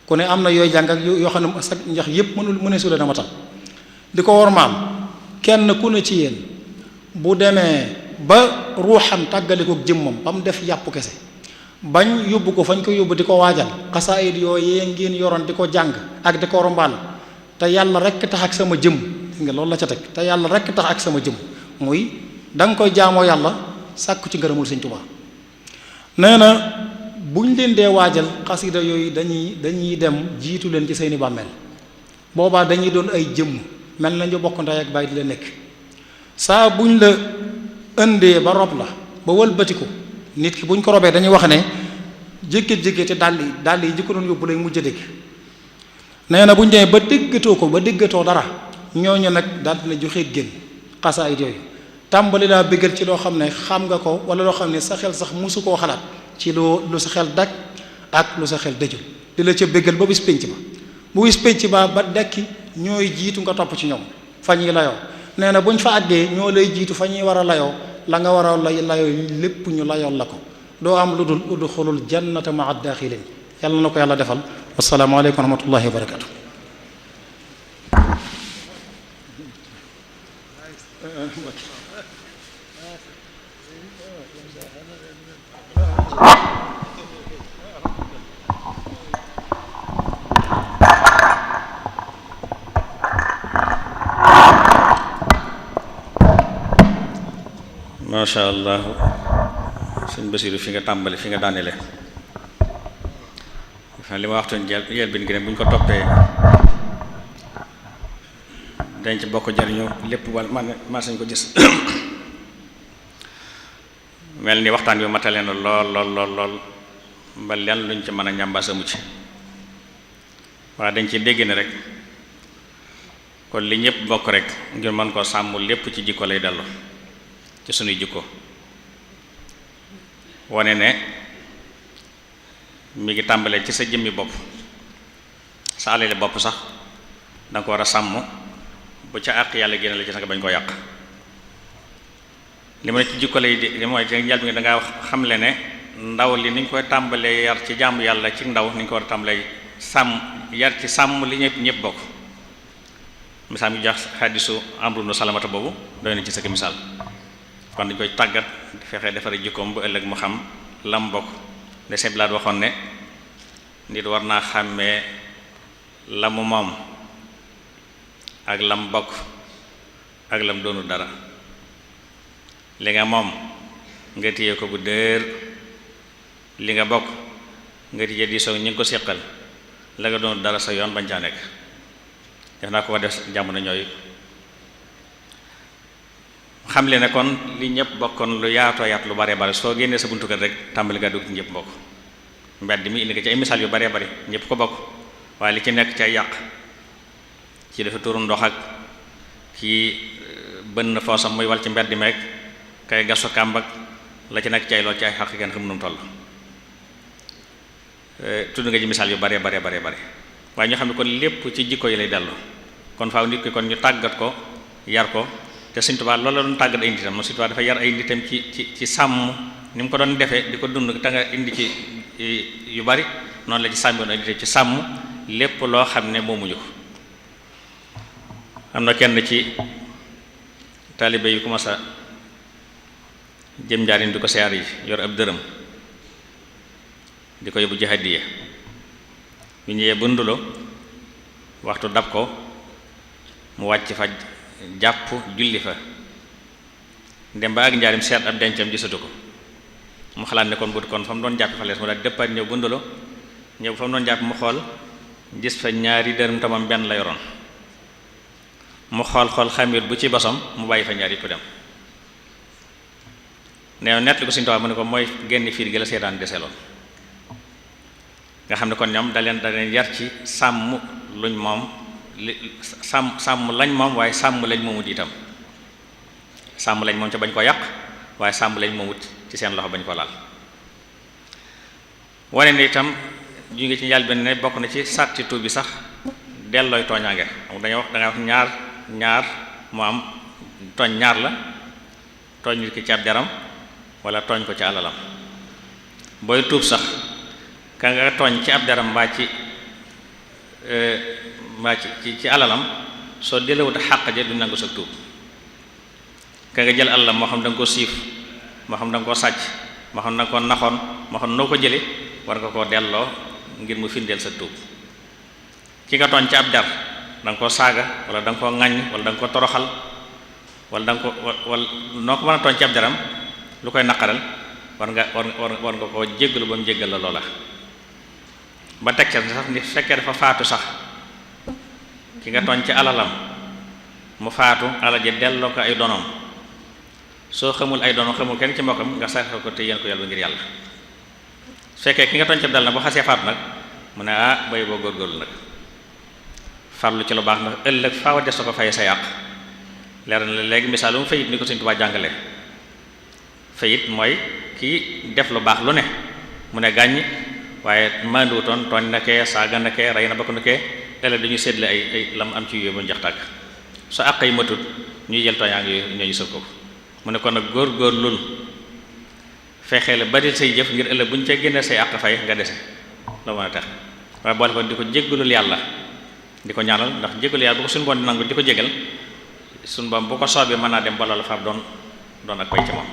[SPEAKER 2] ku ne am na yooy jàng ak yoo xam ne sax njax yépp mëne su leen a matal di ko wormaal kenn ku ne ci yéen bu demee ba ruuxam tàggalikook jëmmam ba mu def yàpp kese bañ yóbbu ko fañ ko yóbbu di ko waajal xasaayid yooyee ngeen yoroon di ko jàng ak di ko wormaal te yàlla rekk tax ak sama jëm nga loolu la ca teg te yàlla rekk tax ak sama jëm muy da nga koy jaamoo yàlla sàkku ci ngërëmul Sëñ Tuubaa nee na buñ leen dee waajal xasida yooyu dañuy dem jiitu leen ci seeni bàmmeel boobaa dañuy doon ay jëmm mel nañu bokk ndey ak baay di la nekk saa buñ la indee ba rob la ba wëlbati ko nit ki buñ ko robee dañuy wax ne jéggét te dàll yi jikko doon yóbbu lay mujj a dégg nee na buñ demee ba déggatoo ko ba déggatoo dara ñooñu nag daal dina joxe génn xasaayit yooyu tàmbali laa bëggal ci loo xam ne xam nga ko wala loo xam ne sa xel sax musu koo xalaat ci lu sa xel daj ak lu sa xel dëjul di la ca bëggal ba bis pénc ba bu bis pénc ba dekki ñooy jiitu nga topp ci ñoom fa ñuy layoo nee na buñ fa àggee ñoo lay jiitu fa ñuy war a layoo la nga war a layoo lépp ñu layool la ko doo am lu dul udxulul jannata maa daaxilin yàlla na ko yàlla defal wassalaamu aleykum wa rahmatullahi wa barakatu
[SPEAKER 1] macha allah sëñ Basiru fi nga tàmbali fi nga daanele li ma waxtoon jël bin gi ne bu ñu ko toppee dañ ci bokk jariñu lépp wala man sañ ko gis mel ni waxtaan bi matale na lool ba lenn luñ ci mën a ñambaas amu ci waaye dañ ci dégg ne rek kon li ñëpp bokk rek ngir mën koo sàmm lépp ci jikko lay dellu ci sunuy jikko wane ne mi ngi tàmbalee ci sa jëmmi bopp sa alali bopp sax danga ko war a sàmm bu ca àq yàlla génne la ci nga bañ koo yàq li ma ne ci jikko lay li mooy ci njël bi nga dangaa xamle ne ndaw li ni ñu koy tàmbalee yar ci jaamu yàlla ci ndaw ni ñu ko war a tàmbalee sàmm yar ci sàmm li ñëpp bokk misaal mi jox xadisu Amru ibn Salamata boobu doy na ci sa misaal kon dañ koy tàggat fexe defare jikkoom bu ëllëg mu xam lam bokk de seblaat waxoon ne nit war naa xàmmee la mu moom ak lam bokk ak lam doonu dara li nga moom nga téye ko bu dër li nga bokk nga téye diisoo ñi ngi ko séqal la nga doonu dara sa yoon bañ caa nekk def naa ko def jamono ñooyu xam le ne kon li ñëpp bokkoon lu yaatoo yaat lu bare bare soo génnee sa buntu kër rek tàmbali nga dugg ci ñëpp bokk mbedd mi indi ko ci ay misaal yu bare bari ñëpp ko bokk waaye li ci nekk ci ay yàq ci dafa turu ndox ak kii bënn foosam muy wal ci mbedd meeg kay gasu kàmbak la ci nekk ci ay lool ci ay xaq kenn xam nu mu toll tudd nga ci misaal yu bare waaye ñu xam ne kon lépp ci jikko yi lay dellu kon faaw nit ki kon ñu tàggat ko yar ko te Sëriñ Tuubaa loolu la doon tàggat ay nitam Sëriñ Tuubaa dafa yar ay nitam ci sàmm ni mu ko doon defee di ko dund te nga indi ci yu bari noonu la ci sàmmoon ay nitam ci sàmm lépp loo xam ne moomuñu ko. am na kenn ci taalibe yu commencé jëm njaarim di ko siyaar yi yor ab dërëm di ko yóbbu ci hadiya bi ñëwee bundulo waxtu dab ko mu wàcc fa jàpp julli fa dem ba ak njaarim seet ab dencam gisatu ko mu xalaat ne kon bu kon fa mu doon jàpp fa lees mu daal dëppaat ñëw bundulo ñëw fa mu doon jàpp mu xool gis fa ñaari dërëm tamam benn la yoroon mu xool xamir bu ci bosam mu bàyyi fa ñaar yëpp dem nee nett li ko Sëriñ Tuubaa mu ne ko mooy génn fiir gi la seetaan deseloon nga xam ne kon ñoom da leen yar ci sàmm luñ moom sàmm lañ moom waaye sàmm lañ moomut itam sàmm lañ moom ca bañ ko yàq waaye sàmm lañ moomut ci seen loxo bañ ko laal wane ne itam ju ngi ci njàl benn ne bokk na ci sàtti tuub bi sax dellooy tooñaange dangay wax ñaar moo am tooñ ñaar la tooñ nit ki ci ab deram wala tooñ ko ci alalam booy tuub sax ka nga tooñ ci ab deram mbaa ci alalam soo delewut xàq ja du nangu sa tuub ka nga jël alalam moo xam da nga ko siif moo xam da nga ko sàcc moo xam da nga ko naxoon moo xam noo ko jële war nga koo delloo ngir mu firndeel sa tuub ki nga tooñ ci ab der da nga koo saaga wala da nga koo ŋaññ wala da nga ko toroxal wala da nga ko wala noo ko mën a tooñ ci ab deram lu koy naqaral war nga koo jéggalu ba mu jéggal la loola ba teg ca sax ni fekkee dafa faatu sax ki nga tooñ ci alalam mu faatu alal ji delloo ko ay donoom soo xamul ay donoom xamul kenn ci mbokkam nga sax ko te yéen ko yàlla ngir yàlla su fekkee ki nga tooñ ci dal na boo xasee faatu nag mu ne bay boo góorgóorlu nag farlu ci lu baax ndax ëllëg faaw des ko fay sa yàq leer na la léegi misaal mu fayit ni ko Sëriñ Tuubaa jàngale fayit mooy kii def lu baax lu ne mu ne gàññ waaye manduutoon tooñ na kee saaga na kee rey na bokk na kee ëllëg dañuy séddale ay lam am ci yooyu ba mu jax tàgg sa àq yi matut ñuy jël tooñaa ngi ñooñu sël ko mu ne kon nag góor-góorlul fexee la bari say jëf ngir ëllëg bu ñu ca génnee say àq fay nga dese la mën a tax waaye boole ko di ko jéggalul yàlla di ko ñaanal ndax jéggalu yàlla bu ko suñu bon di nangu di ko jégal suñu bon bu ko soobee mën naa dem ba loolu far doon ak pay ci moom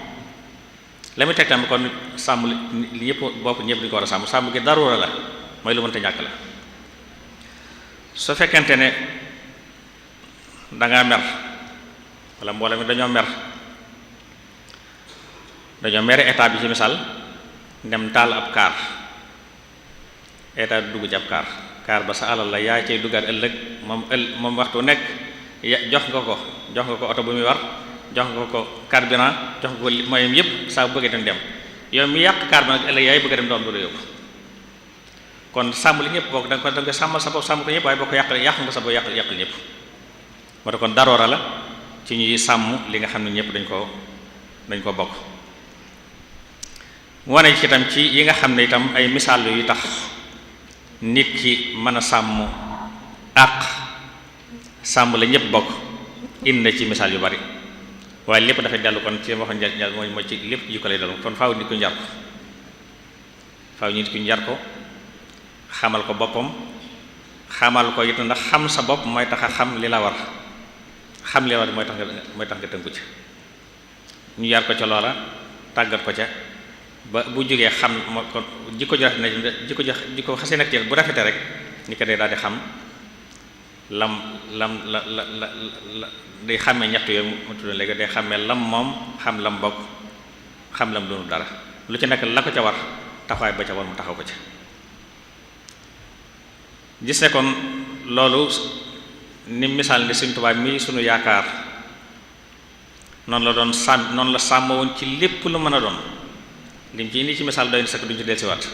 [SPEAKER 1] la muy teg tamit kon sàmm li ñëpp bopp ñëpp di ko war a sàmm gi daruura la mooy lu mënta ñàkk la su fekkente ne dangaa mer wala mbooloo mi dañoo mere état bi ci misaal dem taal ab kaar état dugg ci ab kaar ba sa alal la yaa cay duggaat ëllëg moom waxtu nekk jox nga ko oto bu muy war jox nga ko carburant jox nga ko moyens yëpp saa bu bëggee dem yow mi yàq kaar bi nag ëllëg yaay bëgg a dem doom du la yóbbu kon sàmm li ñëpp bokk da nga ko sàmmal sa bopp sàmm ko ñëpp waaye boo ko yàq nga sa bopp yàqal ñëpp moo tax kon daroora la ci ñuy sàmm li nga xam ne ñëpp dañ ko bokk wane ci itam ci yi nga xam ne itam ay misaal yu tax nit ki mën a sàmm àq sàmm la ñëpp bokk indi na ci misaal yu bari waaye lépp dafay dellu kon ci waxoon njal mooy ci lépp yu ko lay dellu kon faaw nit ku njar ko xamal ko boppam xamal ko it ndax xam sa bopp mooy tax a xam li la war xam li la war mooy tax nga tënku ci ñu yar ko ca loola tàggat ko ca ba bu jógee xam moo ko jikko ju rafet na jikko xasee nag bu rafetee rek ni ko day daal di xam lam la day xàmmee ñett yooyu mu tudd léegi day xàmmee lam moom xam lam bokk xam lam doonu dara lu ci nekk la ko ca war taxawaay ba ca war mu taxaw ko ca gis ne kon loolu ni misaal ni Sëriñ Tuubaa mii sunu yaakaar noonu la sàmm woon ci lépp lu mën a doon lim ci indi ci misaal doy na sakk duñ ci dellusiwaat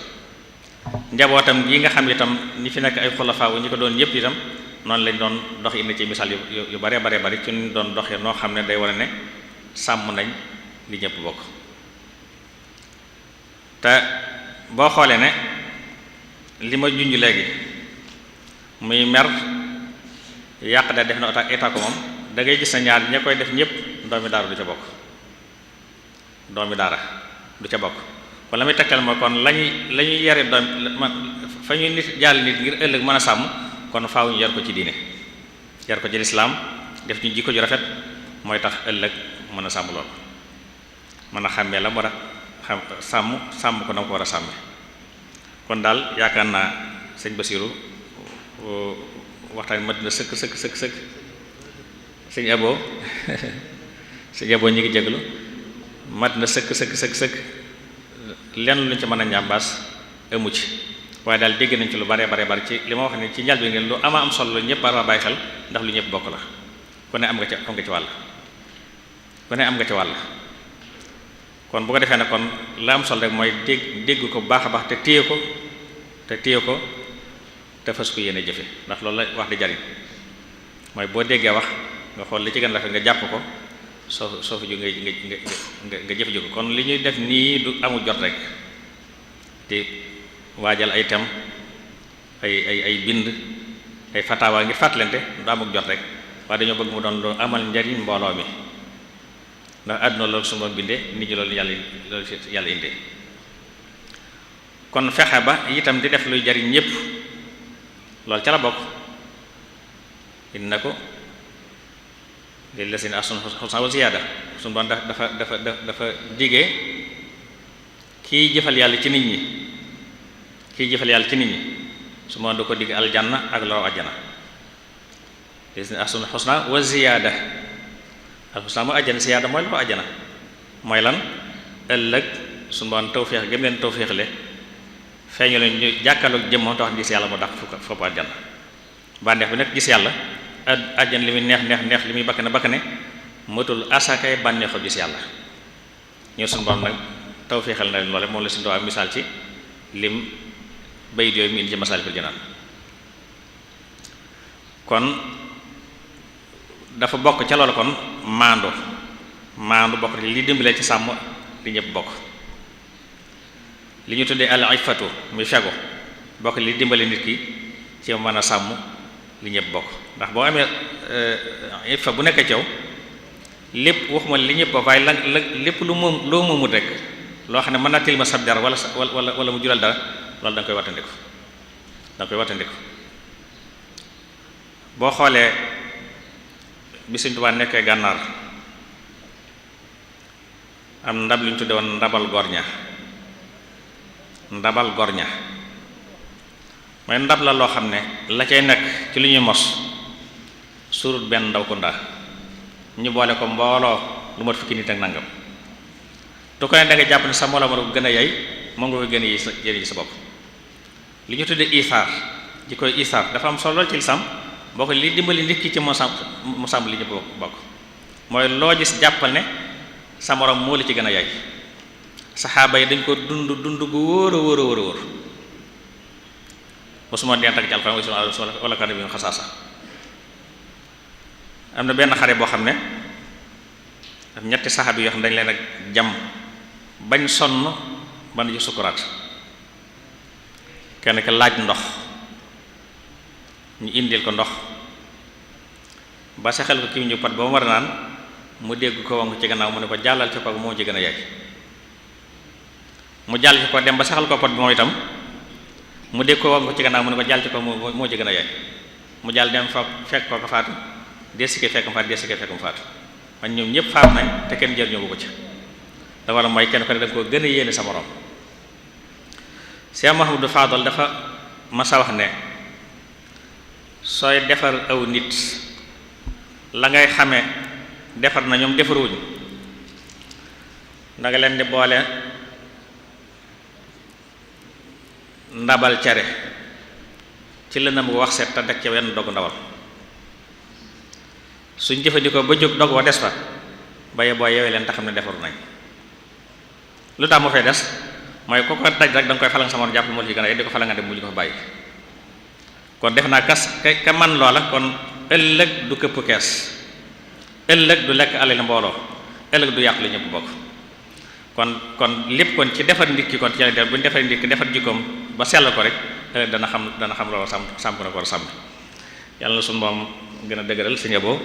[SPEAKER 1] njabootam gi nga xam itam ñi fi nekk ay xulafaa wu ñi ko doon yépp itam noonu lañ doon dox indi ci misaal yu bare bare bari ci ñu doon doxee noo xam ne day wane ne sàmm nañ li ñëpp bokk. te boo xoolee ne li ma junj léegi muy mer yàq da def na état ko moom da ngay gis na ñaar ña koy def ñëpp doomi daara du ca bokk doomi daara du ca bokk kon la muy tegtal mooy kon lañuy yare doom fa ñuy nit jàll nit ngir ëllëg mën a sàmm kon faaw ñu yar ko ci diine yar ko ci lislaam def ñu jikko ju rafet mooy tax ëllëg mën a sàmm lool mën a xàmmee la mu war a xam sàmm ko na ko war a sàmme kon daal yaakaar naa sëñ Basiru waxtaan mat na sëkk sëñ Abo sëñ Abo ñi ngi jéglu mat na sëkk lenn luñ ci mën a ñambaas amu ci waaye daal dégg nañ ci lu bare ci li ma wax ne ci njal bi ngeen lu ama am solo ñëpp war a bàyyi xel ndax lu ñëpp bokk la ku ne am nga ci wàll ku ne am nga ci wàll kon bu ko defee ne kon la am solo rek mooy dégg ko bu baax a baax te téye ko te fas ko yéene jëfe ndax loolu la wax di jariñ mooy boo déggee wax nga xool li ci gën a rafet nga jàpp ko soo fi ju nga jëf ko kon li ñuy def nii du amul jot rek di waajal ay tem ay bind ay fatawa ngir fàttalante du amul jot rek waaye dañoo bëgg mu doon lu amal njariñ mbooloo mi ndax àdduna loolu su ma bindee nit ñi loolu yàlla indee kon fexe ba itam di def luy jariñ ñépp loolu ca la bokk indi na ko lillazina ahsanu husna wa ziyaada suñu doon dafa digee kiy jëfal yàlla ci nit ñi su ma du ko digg aljanna ak loo ajjana lillazina ahsanu husna wa ziyaada al husna mooy ajjana ziyaada mooy loo ajjana mooy lan ëllëg suñu doon tawféex gëm leen tawféexle feeñu leen ñu jàkkaarloog jëmm tax gis yàlla mu dàq fopp ajjana bànneex bi nag gis yàlla àjjan li muy neex li muy bakkane matul asakay bànneexu gis yàlla ñoo suñu borom nag tawféexal na leen loole moom la suñu doon misaal ci lim bayit yooyu mu indi ci Masaalikul Jinaan kon dafa bokk ca loolu kon maandu bokk li dimbalee ci sàmm li ñëpp bokk li ñu tuddee al ifatu muy fegu bokk li dimbale nit ki ci mën a sàmm li ñëpp bokk ndax boo amee ifa bu nekk ci yow lépp waxuma li ñëpp bokk waaye la lépp loo moomut rek loo xam ne mën naa tilima sab dara wala mu jural dara loolu da nga koy wattandiku boo xoolee bi Sëriñ Tuubaa nekkee gànnaar am ndab li ñu tudde woon ndabal gorña mooy ndab la loo xam ne la cay nekk ci lu ñuy mos surut benn ndaw ko ndaa ñu boole ko mbooloo lu mat fukki nit ak nangam tu ko ne da nga jàpp ne sa mbooloo ma ko gën a yay moom nga koy gën a yi sa bopp li ñu tuddee isaar ji koy isaar dafa am solo lool ci lislaam boo ko li dimbali nit ki ci mu sàmm li ñu bokk mooy loo gis jàppal ne sa morom moo la ci gën a yay saxaaba yi dañ ko dund gu wóor mosuma deen tag ci alxuraan wala kan bi mu xasaasa am na benn xare boo xam ne ñetti saxaaba yoo xam ne dañ leen ak jam bañ sonn ba na ci sukuraat kenn ki laaj ndox ñu indil ko ndox ba saxal ko kii ñu pat ba mu war a naan mu dégg ko wank ci gannaaw mu ne ko jàllal ci ko moo ci gën a yay mu jàll ci ko dem ba saxal ko pot bi moom itam mu dégg ko wank ci gannaaw mu ne ko jàll ci ko moo ci gën a yay mu jàll dem fa fekk ko faatu desike fekk mu faatu man ñoom ñëpp faatu nañ te kenn jëriñoo ko ci da war a mooy kenn ko ne da nga ko gën a yéene sa morom Cheikh Mahamadou Fadal dafa masa wax ne sooy defar aw nit la ngay xamee defar na ñoom defaruwuñ da nga leen di boole ndabal cere ci lëndëm gu wax set te deg ca wenn dogg ndawal suñ jëfandikoo ba jóg dogg wa des fa baye boo yewee leen te xam ne defaru nañ lu tax mu fay des mooy ku ko daj rek da nga koy falang sama jàpp moo ci gën a di ko falanga dem mu ñu ko fa bàyyi kon def naa ka man loola kon ëllëg du këpp kees ëllëg du lekk alal mbooloo ëllëg du yàq li ñëpp bokk kon lépp kon ci defar nit ki kon ci def bu ñu defar nit ki defar jikkoom ba sell ko rek ëllëg dana xam loolu sàmm na ko war a sàmm yàlla na suñu moom gën a dëgëral si njaboo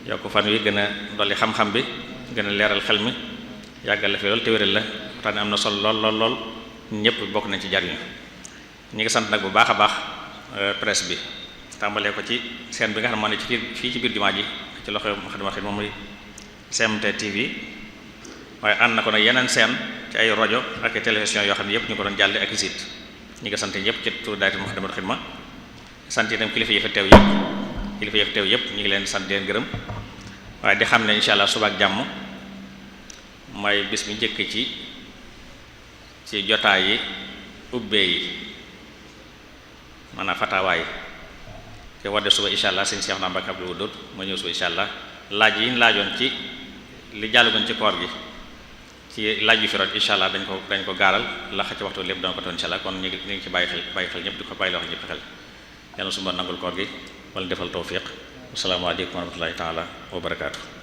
[SPEAKER 1] yokk fan wi gën a dolli xam-xam bi gën a leeral xel mi yàggal la fi lool te wéral la waxtaan am na solo lool ñëpp bokk nañ ci jariñu ñi ngi sant nag bu baax a baax presse bi tàmbalee ko ci scène bi nga xam ne moo ne ci fii ci biir jumaa ji ci loxo Moukhaddamatoul Khidma muy GMT TV waaye ànd na ko nag yeneen scène ci ay rajo ak ay télévision yoo xam ne yëpp ñu ko doon jàlle ak site ñi ngi sant ñëpp ci turu daayira Moukhaddamatoul Khidma sant itam kilifa yi fa teew yëpp ñu ngi leen sant leen gërëm waaye di xam ne insha allah suba ak jàmm mooy bis bi njëkk ci jotaay yi ubbee yi maanaam fatawaay te wadde suba insha allah sëñ Cheikh Mbacke Abdou Wadoud ma ñëw suba insha allah laaj yi ñu laajoon ci li jàllagoon ci koor gi ci laaj yu fi rot insha allah dañ ko gaaral la xa ci waxtu lépp danga ko toon insha allah kon ñu ngi ci bàyyi xel ñëpp di ko bàyyi la wax ñëpp xel yàlla suba nangul koor gi wala defal tawfiq asalaamaaleykum wa rahmatullahi taala wa barakaatu